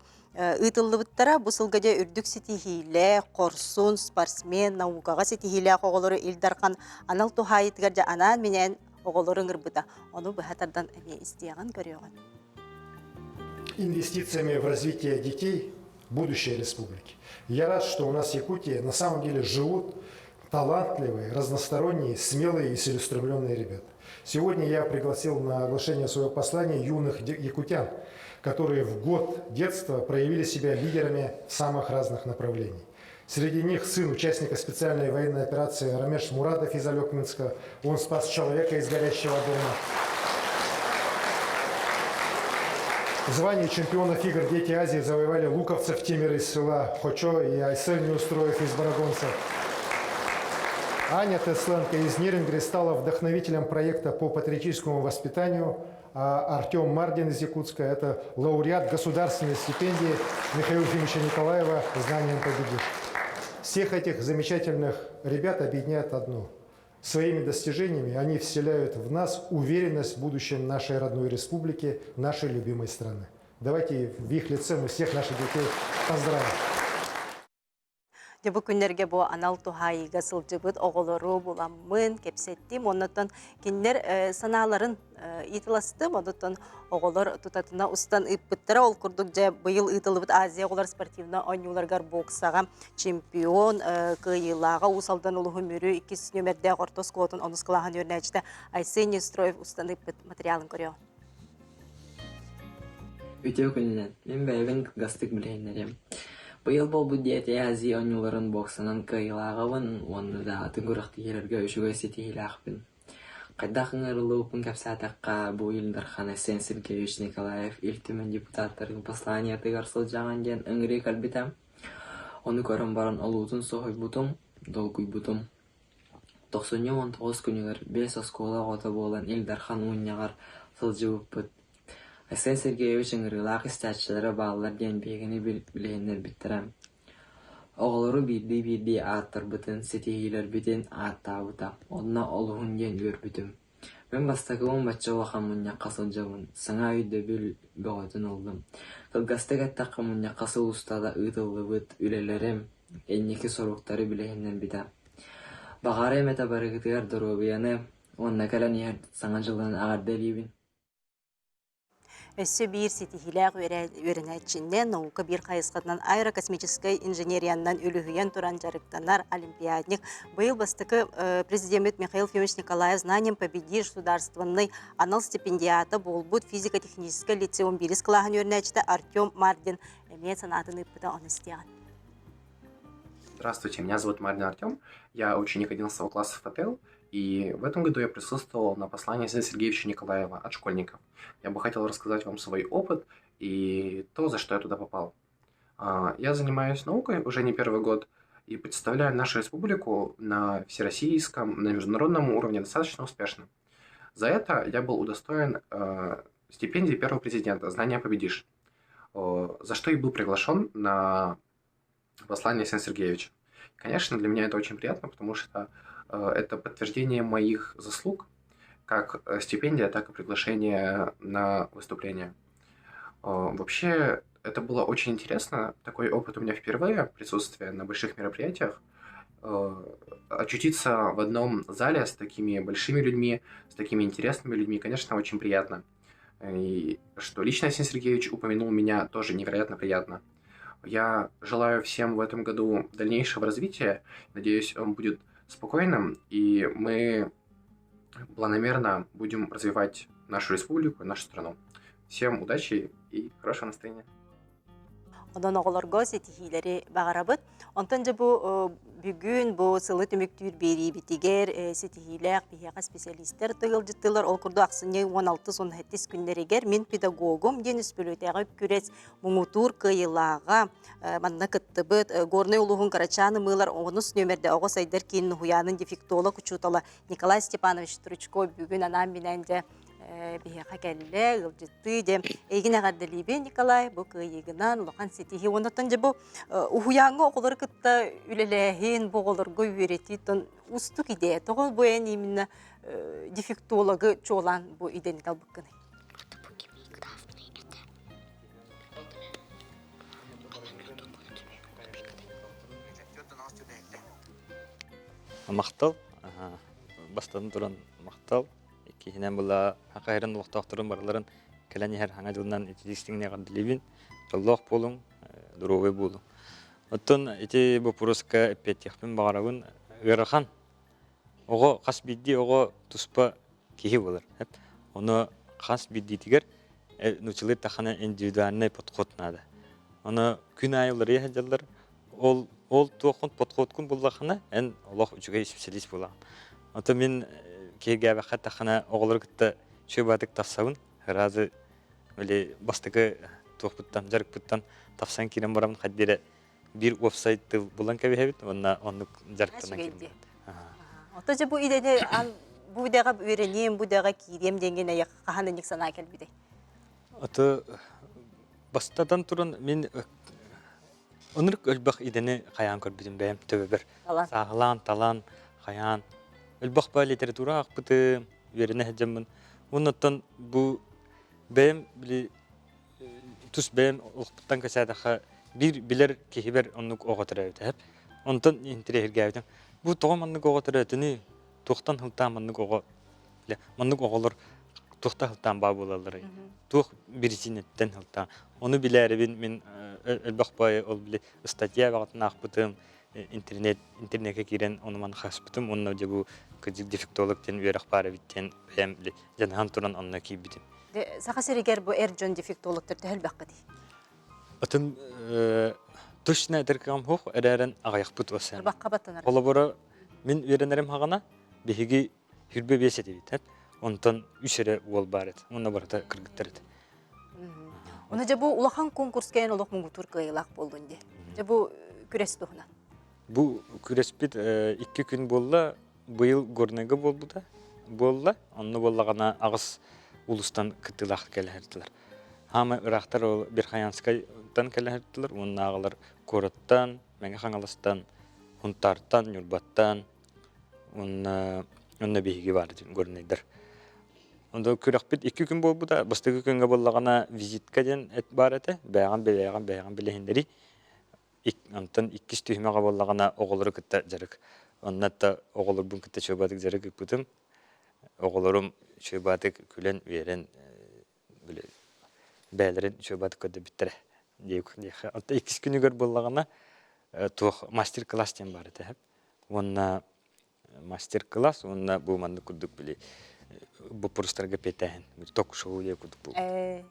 ыытыллыбыттара. Бу сылга дьэ үрдүк ситиһиилээх, хорсун, спортсмен, наукаҕа ситиһиилээх оҕолору Ил Дархан анал туһаайыытыгар дьэ анаан-минээн оҕолору ыҥырбыта. Ону быһа тардан эмиэ истиэҕин, көрүөҕүн. Инвестициями в развитие детей будущее республики. Я рад, что у нас в Якутии на самом деле живут талантливые, разносторонние, смелые и целеустремленные ребята. Сегодня я пригласил на оглашение своего послания юных якутян, которые в год детства проявили себя лидерами в самых разных направлениях. Среди них сын участника специальной военной операции Рамеш Мурадов из Алекминска. Он спас человека из горящего дома. Звание чемпионов игр «Дети Азии» завоевали луковцев Тимир из села Хочо и Айсен Неустроев из Барагонцев. Аня Тесленко из Нерюнгри стала вдохновителем проекта по патриотическому воспитанию, а Артем Мардин из Якутска – это лауреат государственной стипендии Михаила Ефимовича Николаева «Знанием победишь». Всех этих замечательных ребят объединяет одно. Своими достижениями они вселяют в нас уверенность в будущем нашей родной республики, нашей любимой страны. Давайте в их лице мы всех наших детей поздравим. Дьэ бу күннэргэ бу анал туһаайыыга сылдьыбыт оҕолору буламмын, кэпсэттим. Оннуттан кинилэр санааларын ыытыластым. Оннуттан оҕолор тутатына устан ыыппыттара. Ол курдук дьэ быйыл ыытыллыбыт Азия оҕолор спортивнай оонньууларыгар боксаҕа чемпион кыайыылааҕа Уус Алдан улууһун Мүрү иккис нүөмэрдээх орто оскуолатын онус кылааһын үөрэнээччитэ Айсен Нестроев устан ыыппыт материалын көрүөҕүҥ. Үтүө күнүнэн, мин бэйэбин кылгастык билиһиннэриэм. Быйыл буолбут Дети Азии оонньууларын боксанан кыайыылааҕыбын уонна да атын күрэхтэһиилэргэ үчүгэй ситиһиилээхпин. Хайдах ыҥырыллыбыппын кэпсээтэххэ, бу Ил Дархан Айсен Сергеевич Николаев Ил Түмэн депутаттарын посланиетыгар сылдьаҕын диэн ыҥырыы кэлбитэ. Ону көрөн баран олуутун соһуйбутум, долгуйбутум. Тохсунньу 19 күнүгэр биэс оскуола оҕото буолан Ил Дархан мунньаҕар сылдьыбыппыт. Айсен Сергеевич ыҥырыылаах истээччилэрэ бааллар диэн биһигини билиһиннэрбиттэрэ. Оҕолору биирдии-биирдии ааттарбытын, ситиһиилэрбитин ааттаабыта, онно олуһун диэн үөрбүтүм. Мин бастакыбын бачча улахан мунньахха сылдьабын, саҥа өйдөбүл бөҕөтүн ыллым. Кылгастык эттэххэ, мунньахха сыл устата ыытыллыбыт үлэлэрим, инники соруктары билиһиннэрбитэ. Баҕарыам этэ барыгытыгар доруобуйаны уонна кэлэн иһэр Саҥа дьылынан эҕэрдэлиибин. Өссө биир ситиһиилээх үөрэнээччиннэн наука биир хайысхатынан аэрокосмическай инженериянан үлүһүйэн туран дьарыктанар олимпиадник. Быйыл бастакы президеммит Михаил Ефимович Николаев «Знанием победишь» государственный анал стипендиата буолбут физико-техническэй лицеум биирис кылааһын үөрэнээччитэ Артем Мардин эмиэ санаатын ыыппыта ону истиэҕин. Здравствуйте, меня зовут Мардин Артем, я ученик 11 класса ФТЛ, и в этом году я присутствовал на послании Алексея Сергеевича Николаева от школьников. Я бы хотел рассказать вам свой опыт и то, за что я туда попал. Я занимаюсь наукой уже не первый год и представляю нашу республику на всероссийском, на международном уровне достаточно успешно. За это я был удостоен стипендии первого президента «Знания победишь», за что и был приглашен на послание Александра Сергеевича. Конечно, для меня это очень приятно, потому что это подтверждение моих заслуг, как стипендия, так и приглашение на выступление. Вообще, это было очень интересно. Такой опыт у меня впервые, присутствие на больших мероприятиях. Очутиться в одном зале с такими большими людьми, с такими интересными людьми, конечно, очень приятно. И что лично Алексей Сергеевич упомянул меня, тоже невероятно приятно. Я желаю всем в этом году дальнейшего развития. Надеюсь, он будет спокойным, и мы планомерно будем развивать нашу республику, нашу страну. Всем удачи и хорошего настроения. Онон оҕолорго ситиһиилэри баҕарабыт. Онтон дьэ бу бүгүн бу сылы түмүктүүр биэриибитигэр ситиһиилээх биһиэхэ специалистэр тыгылдьыттылар. Ол курдук ахсынньы 16-17 күннэригэр мин педагогум диэн үспүлүөтээҕи күрэс муҥутуур кыайыылааҕа манна кыттыбыт Горнай улууһун Кырачаан ымыылар онус нүөмэрдэ оҕо сайдар киин уһуйаанын дефектолог учуутала Николай Степанович Стручко бүгүн анаан-минээн дьэ биһиэхэ кэллэ, ыалдьыттыы дьэ эйигин эҕэрдэлиибин Николай бу кыайыыгынан улахан ситиһии уоннаттан дьэ бу уһуйааҥҥа оҕолору кытта үлэлээһин бу оҕолорго үөрэтии тон уустук идея тоҕо бу эн именно дефектологы чуолаан бу идэни талбыккыный Махтал. Бастатан туран махтал. Иккиһинэн была хахайрын олохтоохторун барыларын кэлэн иһэр хаҥа дьылынан итилистиҥне эҕэрдэлиибин. Дьоллоох буолуҥ, доруобай буолуҥ. Оттон ити боппуруоска эппиэттиэхпин баҕарабын. Ыарахан. Оҕо хас биирдии оҕо туспа киһи буолар. Ону хас биирдиитигэр нууччалыы эттэххинэ индивидуальный подход наада. Ону күн аайы уларыйа сылдьаллар. Ол ол туоххун подходкун буллаххына эн олох үчүгэй специалист буолаҕын. Ото мин киһиргээбэххэ эттэххинэ оҕолору кытта үчүгэй баатык тахсабын. Сразу били бастакы туохпуттан дьарыкпыттан тахсан киирэн бараммын хайдах эрэ биир уопсай тыл булан кэбиһэбит уонна оннук дьарыктанан киирбит. Ото дьэ бу идэни бу идэҕэ үөрэниэм, бу идэҕэ киириэм диэҥҥин эйиэхэ хаһан инник санаа кэлбитэй? Ото бастатан туран мин Ынырык элбэх идэни хайаан көрбүтүм бэйэм төбөбөр. Сааһылаан, талан, хайаан. Элбэх ба литература аахпытым, үөрэнэ сылдьаммын. Уоннаттан бу бэйэм били тус бэйэм олохпуттан кэсээтэххэ биир билэр киһибэр оннук оҕо төрөөбүтэ. Онтон интэриэһиргээбитим. Бу тоҕо маннык оҕо төрөөтүнүй? Туохтан сылтаан маннык оҕо маннык оҕолор туохтан сылтаан баа буолалларый? Туох биричиинэттэн сылтаан? Ону билээрибин мин элбэх баайы ол били статья баҕатын аахпытым, интернет интернекке киирэн ону маны хаспытым уонна дьэ бу кырдьык дефектолог диэн үөрэх баар эбит диэн бэйэм били дьаныһан туран онно киирбитим. Саха сиригэр бу эр дьон дефектологтар төһө элбэххитий? Атын точно этэр кыам суох эрээрэн аҕыйахпыт уоссайан. Бакка баттанар. Холобура мин үөрэнэрим хаҕана биһиги 25 этибит. Онтон үс эрэ уол баар этэ. Уонна барыта кыргыттар этэ. Оны дьэ бу улахан конкурска эн олох муҥутуур кыайыылаах буоллун дии. Дьэ бу күрэс туһунан. Бу күрэспит икки күн буолла. Быйыл Горнайга буолбута. Буолла. Онно буоллаҕына аҕыс улустан кыттыылаах кэлэһэрдилэр. Хаама ыраахтар ол Верхоянскайтан кэлэһэрдилэр. Уоннааҕылар куораттан, Мэҥэ Хаҥаластан, Хунтаартан, Ньурбаттан, уонна онно биһиги баар этим горнайдар. Онто күрэхпит икки күн буолбута. Бастакы күҥҥэ буоллаҕына визитка диэн эт баар этэ. Бэйэҕин бэйэҕин бэйэҕин билиһиннэрии. Онтон иккис түһүмэҕэ буоллаҕына оҕолору кытта дьарык. Онно да оҕолорбун кытта чуобатык дьарык ыыппытым. Оҕолорум чуобатык күлэн-үөрэн били бэйэлэрин чуобатык көрдөбүттэрэ диэххэ. Оттон иккис күнүгэр буоллаҕына туох мастер-класс диэн баар этэ. Уонна мастер-класс уонна бу маннык курдук били боппуруостарга пиэтээһин ток-шоу диэ курдук бу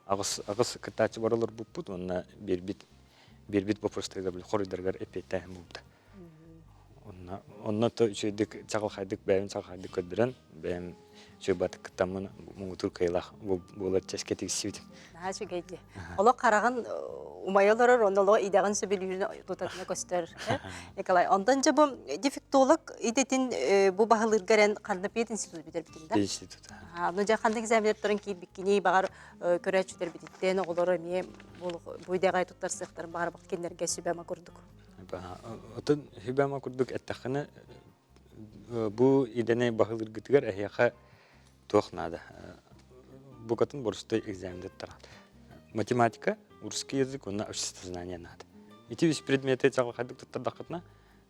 аҕыс аҕыс кыттааччы бар олорбуппут уонна биэрбит биэрбит боппуруостарыгар били хоруйдарыгар эппиэттээһин буолбута онно онно то үчүгэйдик чаҕылхайдык бэйэм чаҕылхайдык көрдөрөн бэйэм үчүгэй баатык кыттаммын муҥутуур кыайыылаах буолар чэскэ тиксибитим Наһаа үчүгэй дии. Олох хараҕын умайа олорор, онно олох идэҕин сөбүлүүрүн тутатына көстөр. Николай, онтон дьэ бу дефектолог идэтин бу баһылыырга эрэн ханна пединститут бүтэрбитиҥ да? Институт. Ну дьэ ханнык экзаменнартарын киирбиккиний, баҕар көрөөччүлэрбититтэн оҕолору эмиэ бу идэҕэ туттарсыахтарын баҕарбат кинилэргэ сүбэ-ама курдук. Отон сүбэ-ама курдук эттэххинэ бу идэни баһылыыргытыгар эһиэхэ туох наада букатын борустой экзамен туттаран математика русский язык уонна обществознание наада ити үс предмети чаҕылхайдык туттардаххытына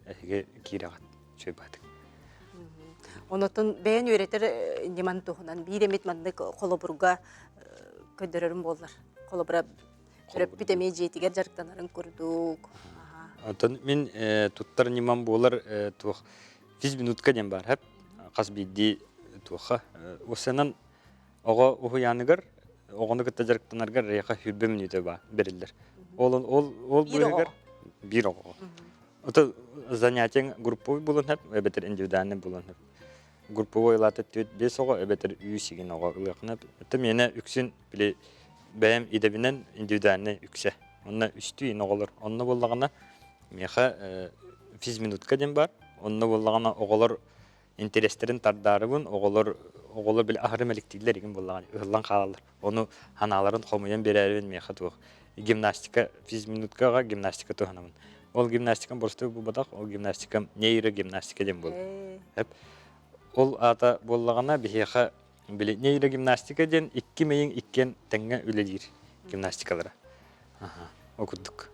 эһиги киирэҕит үчүгэй баатык Онотон бэйэн үөрэтэр ньыман туһунан биир эмит маннык холобурга көрдөрөрүм буоллар. Холобура төрөппүт эмиэ дьиэтигэр дьарыктанарын курдук. Оттон мин туттар ньымам буолар туох физминутка диэн баар хэп хас биирдии туохха уссанан оҕо уһуйааныгар оҕону кытта дьарыктанаргар эйиэхэ хүрбэ мүнүүтэ баар бэриллэр ол ол ол быыһыгар биир оҕоҕо ото занятиеҥ групповой буолан хэп эбэтэр индивидуальный буолан хэп групповой ылаата түөрт биэс оҕо эбэтэр үс игин оҕо ылыахына это миэнэ үксүн били бэйэм идэбинэн индивидуальный үксэ онно үстүү ин оҕолор онно буоллаҕына миэхэ физминутка диэн баар онно буоллаҕына оҕолор интэриэстэрин тардаарыбын оҕолор оҕолор били аһары мэликтииллэр игин буоллаҕына ыһыллан хаалаллар ону ханааларын хомуйан биэрээрибин миэхэ туох гимнастика физминуткаҕа гимнастика туһанабын ол гимнастикам боростуой буолбатах ол гимнастикам нейрогимнастика диэн буолар ол аата буоллаҕына биһиэхэ Били нейрогимнастика диэн икки мэйиҥ иккиэн тэҥҥэ үлэлиир гимнастикалара. Аха, ол курдук.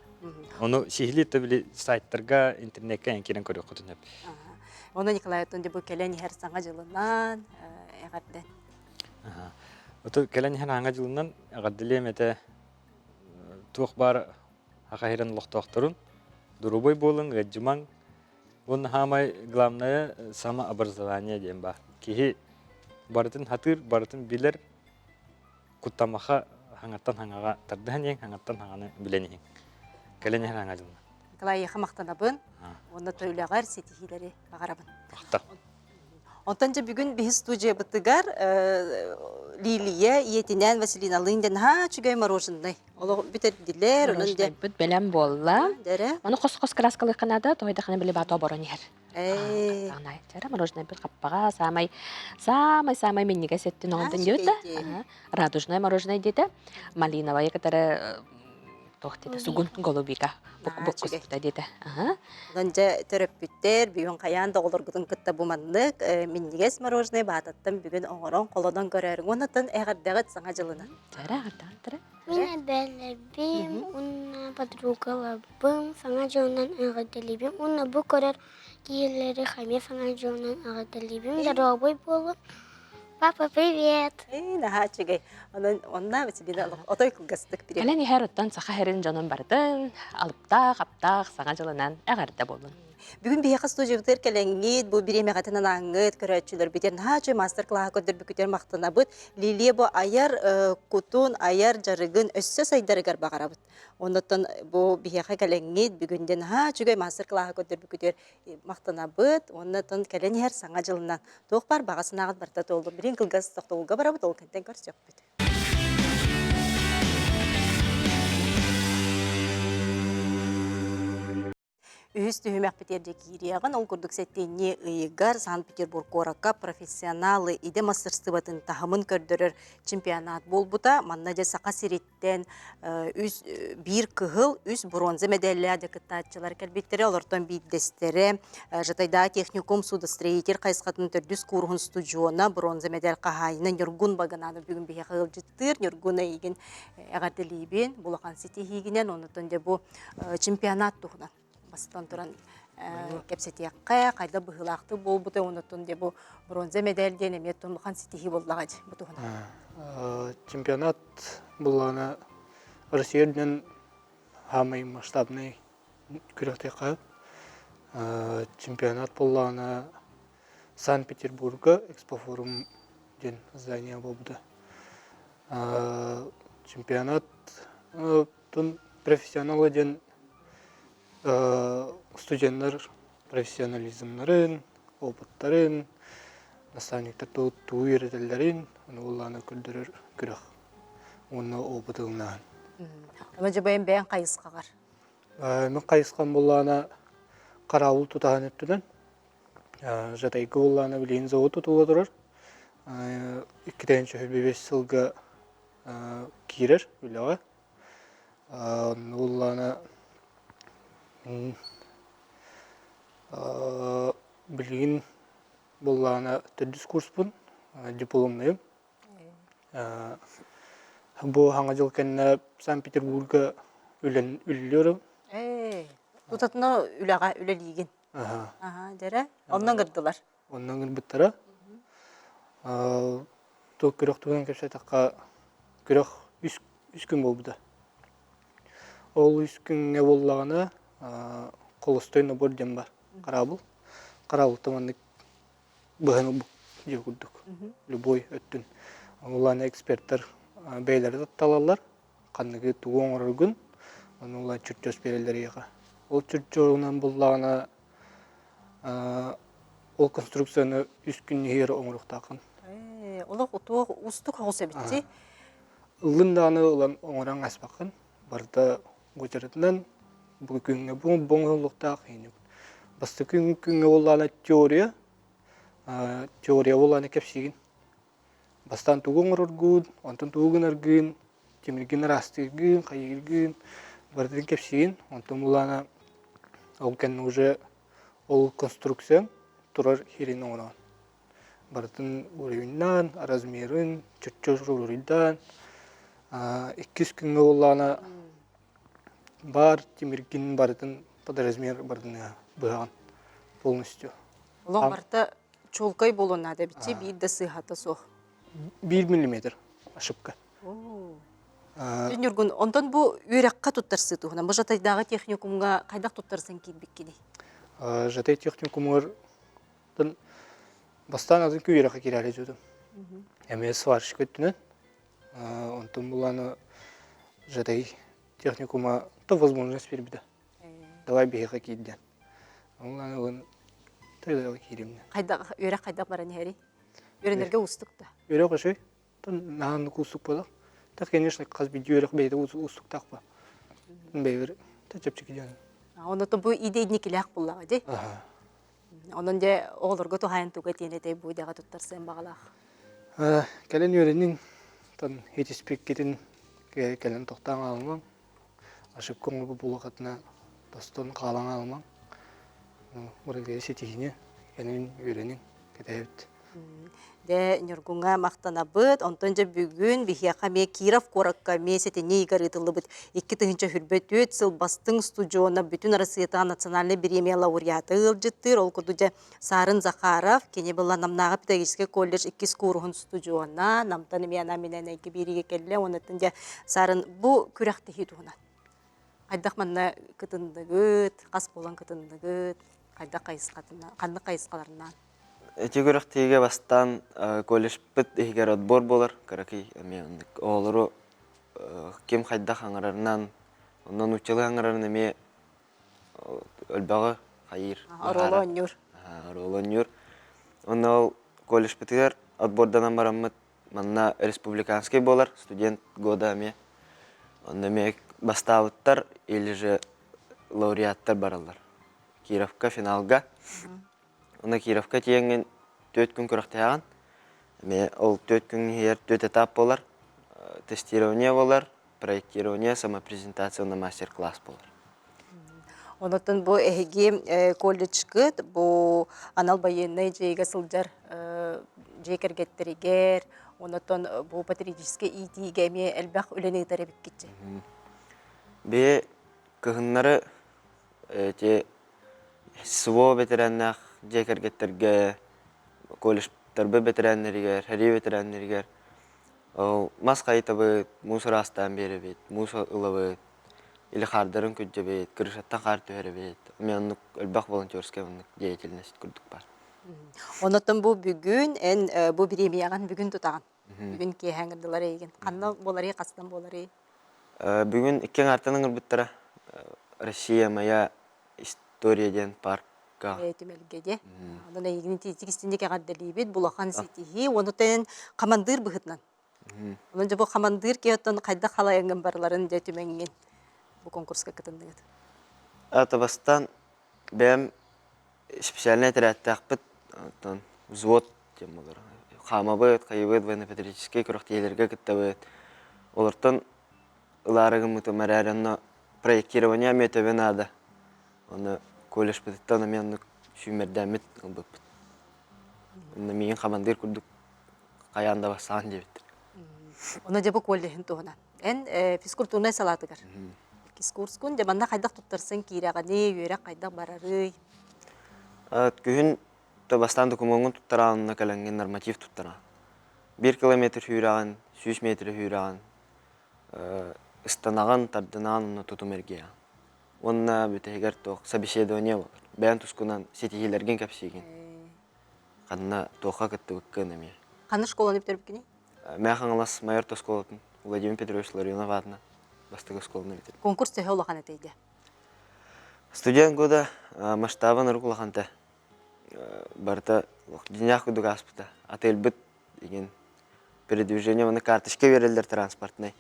Ону сиһилии да били сайтарга, интернеккэ эн киирэн көрүөххүтүн сөп. Ону Николай оттон бу кэлэн иһэр саҥа дьылынан эҕэрдэ. Ото кэлэн иһэр саҥа дьылынан эҕэрдэлиэм этэ туох баар Саха сирин олохтоохторун доруобай буолуҥ, ыалдьымаҥ, Уонна саамай главное самообразование диэн баар. Киһи барытын хатыыр, барытын билэр, куттамаха хаҥаттан хаҥаҕа тардыһан иһиҥ, хаҥаттан хаҥаны билэн иһиҥ. Кэлэн иһэр хаҥа дьылына. Николай эйиэхэ махтанабын уонна үлэҕэр ситиһиилэри баҕарабын. Махтал. Онтон дьэ бүгүн биһи студиябытыгар Лилия ийэтинээн Василиналыын диэн наһаа үчүгэй мороженай олох бүтэрдилэр. Онон дьэ Мороженайбыт бэлэм буолла. Дэрэ. Ону хос-хос краскалыахха наада, тоһойдоххына били баата оборон иһэр. Ээ. Чара мороженайбыт хаппаҕа саамай саамай саамай минньигэс өттүн оҥордун диэбит да. Радужное мороженое диэтэ. Малиновая кытары туох диэтэ сугун голубика буккуспута диэтэ Онон дьэ төрөппүттэр бүгүн хайаан да оҕолоргутун кытта бу маннык минньигэс мороженое баататтан бүгүн оҥорон холонон көрөөрүҥ уонна эҕэрдэҕит саҥа дьылынан Тара эҕэрдэҕит Мин эбээлэрбин уонна подругаларбын саҥа дьылынан эҕэрдэлиибин уонна бу көрөр киһилэри эмиэ саҥа дьылынан эҕэрдэлиибин доруобуй буолун Папа, привет! Ээ, наһаа үчүгэй. Онон онно Василина отой кылгастык привет. Кэлэн иһэр оттон саха сирин дьонун барытын алыптаах, аптаах саҥа дьылынан эҕэрдэ буоллун. Бүгүн биһиэхэ студиябытыгар кэлэҥҥит, бу бириэмэҕитин анааҥҥыт, көрөөччүлэрбитин наһаа үчүгэй мастер-класс көрдөрбүккүтүгэр махтанабыт. Лилия бу айар кутун, айар дьарыгын өссө сайдарыгар баҕарабыт. Оннуттан бу биһиэхэ кэлэҥҥит, бүгүн дьэ наһаа үчүгэй мастер-класс көрдөрбүккүтүгэр махтанабыт уонна тон кэлэн иһэр саҥа дьылынан туох баар баҕа санааҕыт барыта туоллун. Билигин кылгас тохтобулга барабыт, ол кэнтэн көрсүөхпүт. Үһүс түһүмэхпитигэр дьэ киириэҕин, ол курдук сэтинньи ыйыгар Санкт-Петербург куоракка профессионалы идэ мастарыстыбатын таһымын көрдөрөр чемпионат буолбута. Манна дьэ Саха сириттэн үс биир кыһыл, үс бронза мэдээллээх дьэ кыттааччылар кэлбиттэрэ. Олортон биирдэстэрэ Жатайдаа техникум судостроитель хайысхатын төрдүс кууруһун студьуона, бронза мэдээл хаһаайына Ньургун Багананов бүгүн биһиэхэ ыалдьыттыыр. Ньургун эйигин эҕэрдэлиибин, улахан ситиһиигинэн, оннуттан дьэ бу чемпионат туһунан бастатан туран кэпсэтиэххэ, хайда быһыылаахтык буолбута, оннуттан дьэ бу бронза медаль диэн эмиэ улахан ситиһии буоллаҕа дии бу туһунан. Чемпионат буллаҕына Россия үрдүнэн саамай масштабнай күрэхтэһии. Чемпионат буоллаҕына Санкт-Петербурга экспофорум диэн здание буолбута. Чемпионат профессионалы диэн студеннар профессионализмнарын, опыттарын, наставниктар тугу үөрэтэллэрин, ону улаана көрдөрөр күрэх уонна опыт ылынаһын. Ону дьэ бэйэм бэйэҥ хайысхаҕар? Мин хайысхам буллаана хараабыл тутаһан өттүнэн Жатайга буоллаҕына билигин завод тутулла турар. 2-5 сылга киирэр үлэҕэ. Онно буоллаҕына билигин буоллаҕына төрдүс курспун, дипломнайым. Бу саҥа дьыл кэннэ Санкт-Петербурга үлэн үлэлиирим. Тутатына үлэҕэ үлэлиигин. Аха, дьэрэ. Онно ыҥырдылар. Онно ыҥырбыттара. Туох күрэх туһунан кэпсээтэххэ, күрэх үс, үс күн буолбута. Ол үс күҥҥэ буоллаҕына, холостой набор диэн бар. Хараабыл. Хараабылтан маннык быһан ылбыт дьиэ курдук. Любой өттүн. Улаана эксперттэр бэйэлэрэ талаллар. Ханныгы тугу оҥороргун, ону ыла чертеж биэрэллэр эйиэхэ. Ол чертежунан буллаҕына ол конструкцияны үс күн иһигэр оҥоруохтааххын. Олох утуох уустук оҕус эбитчи. Ыллын даҕаны ылан оҥорон аспаккын. Барыта уочаратынан бу күҥҥэ бу оҥоһуллуохтаах. Бастакы күҥҥэ буоллаҕына теория, теория буоллаҕына кэпсиигин. Бастаан тугу оҥороргун, онтон тугу гынаргын, тимиргин ыраастыыргын, хайыыргын барытын кэпсиигин. Онтон булаана ол кэннэ уже ол конструкцияҥ турар сирин оҥороҕун. Барытын уруйуннаан, размерын чөччө уруйдаан, иккис күҥҥэ буоллаҕына баар тимиргин барытын под размер барытын быһаҕын полностью. Олох барыта чуолкай буолуон наада эбитчи биир да сыыһата суох. Биир миллиметр ошибка. Ньургун, онтон бу үөрэххэ туттарсыы туһунан, бу Жатайдааҕы техникумҥа хайдах туттарсан киирбиккиний? Жатай техникумугар бастаан атын үөрэххэ киирээри дьудум. Эмиэ сварщик өттүнэн. Онтон буланы Жатай техникума то возможность биэрбитэ. Давай биһиэхэ киирдэн. Онон ылын тыйдала кииримнэ. Хайдах үөрэх хайдах баран иһэрий? Үөрэнэргэ уустук да? Үөрэх үчүгэй. Наһааннык уустук буолар. Так, конечно, хас биирдии үөрэх бэйэтэ уустуктаах ба. Бэйбэр чэпчэки диэн. Онно бу идэ инникилээх буллаҕа дии. Онон дьэ оҕолорго туһаайан туга этиэн этэй бу идэҕэ туттарсыан баҕалаах. Кэлин үөрэниҥ, тон хитиспиккитин кэлэн тохтоон хаалымаҥ. Ошибка оҥорбут буоллаххытына тостон хаалан хаалымаҥ. Барыга ситиһиини кэлин үөрэниҥ, кэтэһэбит. Дьэ, Ньургуҥҥа махтанабыт. Онтон дьэ бүгүн биһиэхэ эмиэ Киров куоракка эмиэ сэтинньи ыйыгар ыытыллыбыт 2024 сыл бастыҥ устудьуона Бүтүн Арассыыйатааҕы национальнай бириэмийэ лауреата ыалдьыттыыр. Ол курдук дьэ Сарын Захаров, кини была Намнааҕы педагогическай колледж иккис кууруһун устудьуона, Намтан эмиэ анаан минээн эйгэ биэриигэ кэллэ. Онуттан дьэ Сарын бу күрэхтэһии туһунан хайдах манна кытынныгыт, хас буолан кытынныгыт, хайдах хайысхатынан, ханнык хайысхаларынан? Ити күрэхтэһиигэ бастаан колледжпыт иһигэр отбор буолар, кыракый эмиэ оннук оҕолору ким хайдах аҥарарынан, онно нууччалыы аҥарарын эмиэ өлбөҕү хайыыр. Оруолу оонньуур. Оруолу оонньуур. Онно ол колледжпытыгар отборданан бараммыт манна республиканский буолар, студент года эмиэ. Онно эмиэ бастаабыттар или же лауреаттар бараллар. Кировка финалга. Онно Кировка тиийэҥҥин түөрт күн күрэхтэһэҕин. Эмиэ ол түөрт күн иһигэр түөрт этап буолар. Тестирование буолар, проектирование, самопрезентация уонна мастер-класс буолар. Онотон бу эһиги колледжкыт бу анал байыаннай дьиэгэ сылдьар дьиэ кэргэттэригэр, онотон бу патриотическай иитиигэ эмиэ элбэх үлэни ыытар эбиккит Бии кыһыннары эти СВО бэтэрээннээх дьиэ кэргэттэргэ, колледжтарбыт бэтэрээннэригэр, сэрии бэтэрээннэригэр ол мас хайытабыт, муус ыраастаан биэрэбит, муус ылабыт, или хаардарын күрдьэбит, крышаттан хаар түһэрэбит. Эмиэ оннук элбэх волонтерскай оннук деятельность курдук баар. Онотон бу бүгүн эн бу бириэмийэҕин бүгүн тутаҕын. Бүгүн киэһэ ыҥырдылар эйигин. Ханна буоларый, хастан буоларый? Бүгүн икки аҥаартан ыҥырбыттара. Россия моя история диэн паркка. Түмэлгэ дии. Онон эйигин итиитик истинник эҕэрдэлиибит. Булахан ситиһии. Уонна эн хамандыыр быһыытынан. Онон дьэ бу хамандыыр киһи оттон хайдах халайаҥҥын барыларын дьэ түмэҥҥин бу конкурска кытынныгыт? Атабастан бэйэм специальнай этэрээттээхпит, оттон взвод диэн буолар. Хаамабыт, хайыбыт, военно-патриотическай күрэхтэһиилэргэ кыттабыт. Олортон ылаары гыммытым эрээри онно проектирование эмиэ төбө наада. Онно колледжпытыттан эмиэ оннук сүүмэрдээммит ылбыппыт. Онно миигин хамандыыр курдук хайаан да бастаан диэбиттэр. Ону дьэ бу колледжын туһунан. Эн физкультурнай салаатыгар иккис курскун дьэ манна хайдах туттарсан киирэҕиний, үөрэх хайдах барарый? Күһүн бастаан докумуоҥҥун туттараҕын онно кэлэҥҥин норматив туттараҕын. Биир километр сүүрэҕин, 100 метр сүүрэҕин, ыстанаҕын, тардынаҕын онно тутум эргийэҕин. Уонна бүтэһигэр туох собеседование буолар. Бэйэҥ тускунан ситиһиилэргин кэпсиигин. Ханна туохха кыттыбыккын эмиэ. Ханна школаны бүтэрбиккиний? Мэҥэ Хаҥалас Майор оскуолатын Владимир Петрович Ларионов аатынан бастакы оскуоланы бүтэрдим. Конкурс төһө улахан этэй дии? Студент года масштаба нырык улахан этэ. Барыта дьиҥнээх курдук ааспыта. Отельбыт игин передвижение уонна карточка биэрэллэр транспортнай.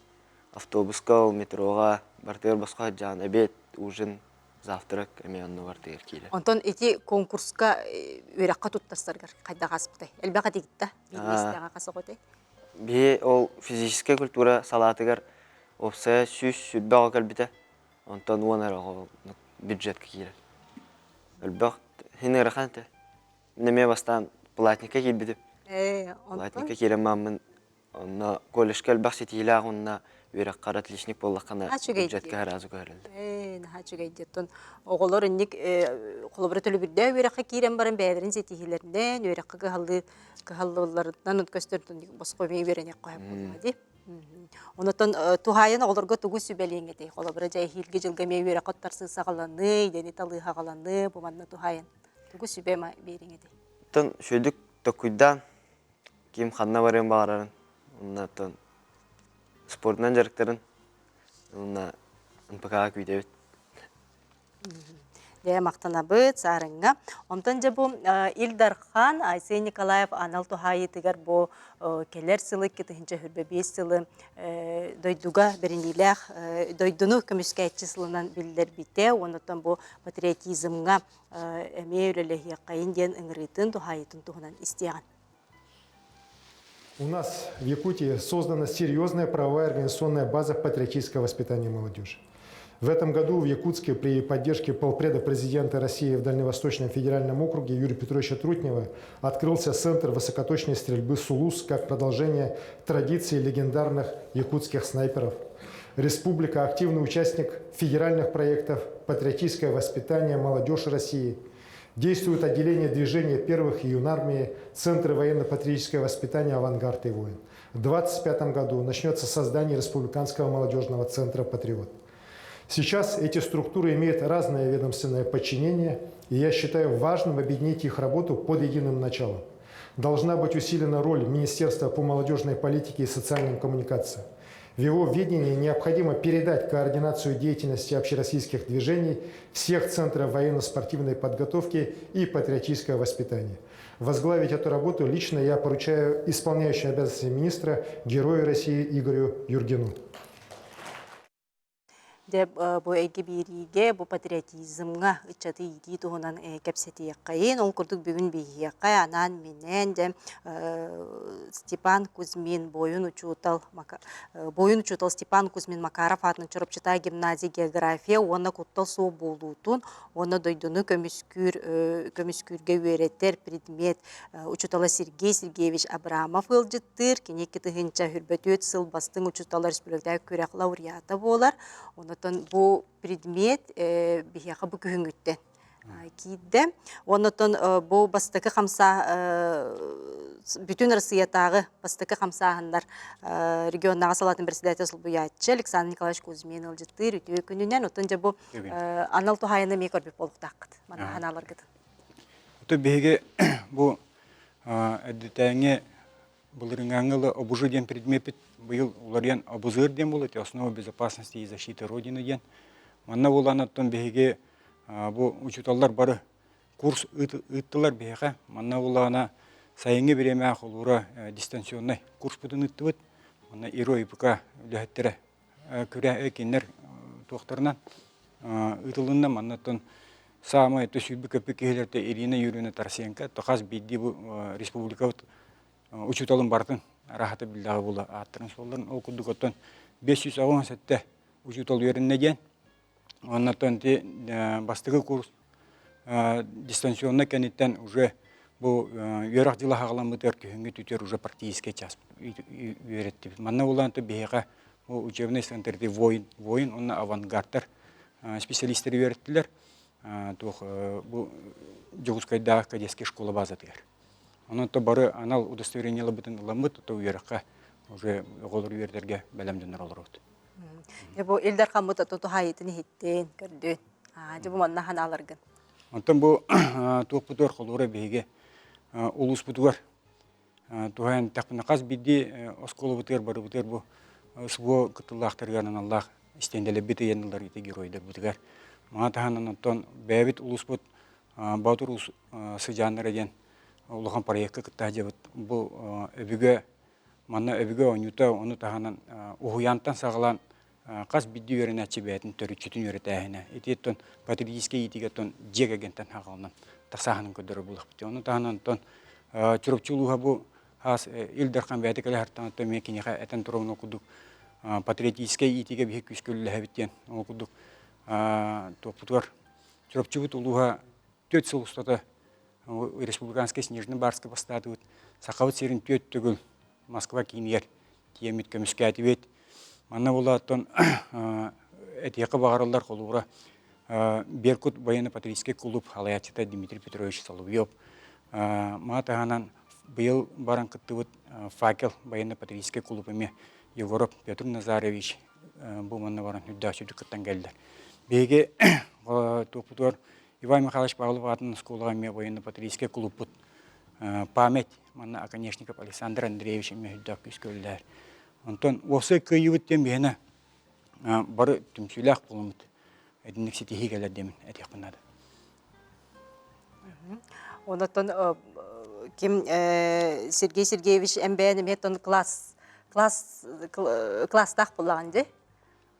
Автобуска, ол метроҕа барытыгар босхо сылдьаҕын. Обед, ужин, завтрак эмиэ онно барытыгар киирэр. Онтон ити конкурска үөрэххэ туттарсаргар хайдах ааспытай? Элбэх этигит да? Биир миэстэҕэ хас оҕо этэй? Биһи ол физическэй культура салаатыгар уопсайа 120 оҕо кэлбитэ. Онтон 10 эрэ оҕо бюджетка киирэр. Элбэх син ыарахан этэ. Мин эмиэ бастаан платникка киирбитим. Платникка киирэн мааммын Онно колледжка элбэх ситиилээх уонна үөрэххэр отличник буоллаххына бюджетка сразу көһөрөллөр. Ээ, наһаа үчүгэй дии. Оттон оҕолор инник холобура төлөбүрдээх үөрэххэ киирэн баран бэйэлэрин ситиһиилэринэн үөрэххэ кыһаллыы кыһаллалларынан көстөр босхо эмиэ үөрэниэххэ сөп буолуо дии. Онотон туһаайан оҕолорго тугу сүбэлиэҥ этэй? Холобура дьэ эһиилги дьылга эмиэ үөрэххэ оттарсыы саҕаланыы, идэни талыы саҕаланыы, бу манна туһаайан тугу сүбэ биэриэҥ этэй? Оттон сүдүк токуйдаан ким ханна барыан баҕарарын уонна оттон спордунан дьарыктарын уонна НПК-ҕа күүтэбит. Дьэ, махтанабыт Саарыҥҥа. Онтон дьэ бу Ил Дархан Айсен Николаев анал туһаайыытыгар бу кэлэр сылы 2025 сылы дойдуга бэриниилээх дойдуну көмүскээччи сылынан биллэрбитэ. Онтон бу патриотизмҥа эмиэ үлэлэһиэххэйин диэн ыҥырыытын, туһаайыытын туһунан истиэҕин. У нас в Якутии создана серьезная правовая организационная база патриотического воспитания молодежи. В этом году в Якутске при поддержке полпреда президента России в Дальневосточном федеральном округе Юрия Петровича Трутнева открылся Центр высокоточной стрельбы «Сулус» как продолжение традиции легендарных якутских снайперов. Республика – активный участник федеральных проектов «Патриотическое воспитание молодежи России», Действует отделение движения первых юнармии, Центры военно-патриотического воспитания «Авангард» и «Воин». В 2025 году начнется создание Республиканского молодежного центра «Патриот». Сейчас эти структуры имеют разное ведомственное подчинение, и я считаю важным объединить их работу под единым началом. Должна быть усилена роль Министерства по молодежной политике и социальным коммуникациям. В его ведении необходимо передать координацию деятельности общероссийских движений всех центров военно-спортивной подготовки и патриотического воспитания. Возглавить эту работу лично я поручаю исполняющей обязанности министра, герою России Игорю Юргину. Дьэ, бу эйгэ биэриигэ, бу патриотизмҥа ыччаты иитии туһунан кэпсэтиэххэйин. Ол курдук бүгүн биһиэхэ анаан-минээн дьэ Степан Кузьмин буойун учуутал буойун учуутал Степан Кузьмин Макаров аатынан Чурапчытаа гимназия география уонна куттал суох буолуутун уонна дойдуну көмүскүүр көмүскүүргэ үөрэтэр предмет учуутала Сергей Сергеевич Абрамов ыалдьыттыыр. Кини 2024 сыл бастыҥ учуутал республикатааҕы күрэх лауреата буолар. Онотон бу предмет биһиэхэ бу күһүҥҥүттэн киирдэ. Онотон бу бастакы хамсаа бүтүн Россиятааҕы бастакы хамсааһыннар регионнааҕы салаатын председатель солбуйааччы Александр Николаевич Кузьмин ыалдьыттыыр үтүө күнүнэн. Оттон дьэ бу анал туһаайыны эмиэ көрбүт буолуохтааххыт. Манна ханааларгытын. Ото биһиги бу эрдэтээҥи былырыҥааҥы ыла обужу диэн предмеппит быйыл уларыйан обузыр диэн буолла основа безопасности и защиты Родины диэн. Манна буолан оттон биһиги бу учууталлар бары курс ыыттылар биһиэхэ. Манна буоллаҕына сайыҥҥы бириэмэ холуура дистанционнай курспутун ыыттыбыт. Манна ИРО ИПК үлэһиттэрэ күрэ кинилэр туохтарынан ыытылынна. Манна оттон саамай сүүрбүт көппүт киһилэртэ Ирина Юрьевна Тарасенко хас биирдии бу республикабыт учууталын барытын араһата биллэҕэ буола ааттарын суолларын ол курдук оттон 587 учуутал үөрэннэ диэн Оннотон ити бастакы курс дистанционно кэнниттэн уже бу үөрэх дьыла хаҕаламмытыгар күһүҥҥү түтүөр уже практическай час үөрэттибит. Манна булаан биһиэхэ бу учебный центр воин, воин уонна авангардтар специалистары үөрэттилэр. Туох бу Дьокуускайдааҕы кадетскай школа базатыгар. Онон то бары анал удостоверениеларбытын ыламмыт, то үөрэххэ уже оҕолору үөрэтэргэ бэлэм дьоннор олоробут. Дьэ бу Ил Дархаммыт ото туһаайыытын иһиттин, көрдүн. Дьэ бу манна ханааларгын. Онтон бу туохпутугар холуура биһиги улууспутугар туһаайан эттэхпинэ хас биирдии оскуолабытыгар барыбытыгар бу СВО кыттыылаахтарыгар аналлаах истиэндэлэрбит ыйанылар ити геройдарбытыгар. Маны таһынан онтон бэйэбит улууспут Боотур уус сыдьааннара диэн улахан проекка кытта сылдьабыт. Бу өбүгэ Манна өбүгэ оонньуута ону таһынан уһуйаантан саҕалаан хас биирдии үөрэнээччи бэйэтин төрүччүтүн үөрэтээһинэ. Ити оттон патриотическай иитиигэ оттон дьиэ кэргэнтэн саҕаланан тахсааһынын көрдөрөр буолуохпут. Ону таһынан оттон Чурапчы улууһа бу хаас Ил Дархан бэйэтэ кэлэ сыртан оттон эмиэ киниэхэ этэн турабын ол курдук патриотическай иитиигэ биһи күүскэ үлэлэһэбит диэн ол курдук туохпутугар Чурапчыбыт улууһа 4 сыл устата республиканскай Снежно-Барска бастаатыбыт. Сахабыт сирин түөрт төгүл Москва киинигэр тиийэммит көмүскээтибит. Манна буолааттан этиэхэ баҕарыллар холуура Беркут военно-патриотическай клуб салайааччыта Дмитрий Петрович Соловьев. Маа таһынан быйыл баран кыттыбыт Факел военно-патриотическай клуб эмиэ Егоров Петр Назарович бу манна баран үрдээх сүрдүк кыттан кэллэр. Биһиги туохпутугар Иван Михайлович Павлов аатынан оскуолаҕа эмиэ военно-патриотическай кулууппут память манна Оконешников Александр Андреевич эмиэ үрдээх күүскэ үлэлэһэр. Онтон уопсай кыайыыбыт диэн биһиэнэ бары түмсүүлээх буолуммут итинник ситиһии кэлэр диэмин этиэхпин наада. Онотон ким Сергей Сергеевич МБН эмиэ класс класс класстаах буоллаҕын дии.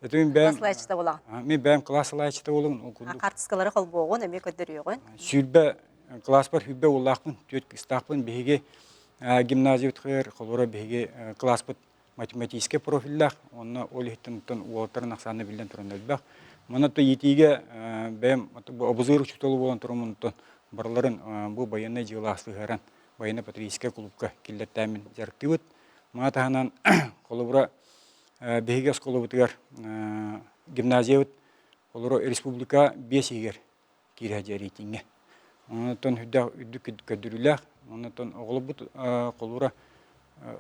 Это мин бэйэм Класс буолаҕын. Мин бэйэм класс салайааччыта буолабын. Ол курдук. Хаартыскалары холбуоҕун, эмиэ көрдөрүөҕүн. Сүүрбэ класспар сүүрбэ уоллаахпын, түөрт кыыстаахпын. Биһиги гимназиябытыгар холобура биһиги класспыт математическай профиллаах, онно ол иһиттэн оттон уолаттарын ахсаана биллэн туран элбэх. Манна то иитиигэ бэйэм обузуур учуутала буолан тураммын оттон барыларын бу байыаннай дьыалаҕа сыһыаран военно-патриотическай кулуупка киллэртээммин дьарыктыыбыт. Маны таһынан холобура Биһиги оскуолабытыгар гимназиябыт олору республика биэс иһигэр киирэ дьэ рейтиҥҥэ. Онтон үрдээх үрдүк көрдөрүүлээх, онтон оҕолорбут холуура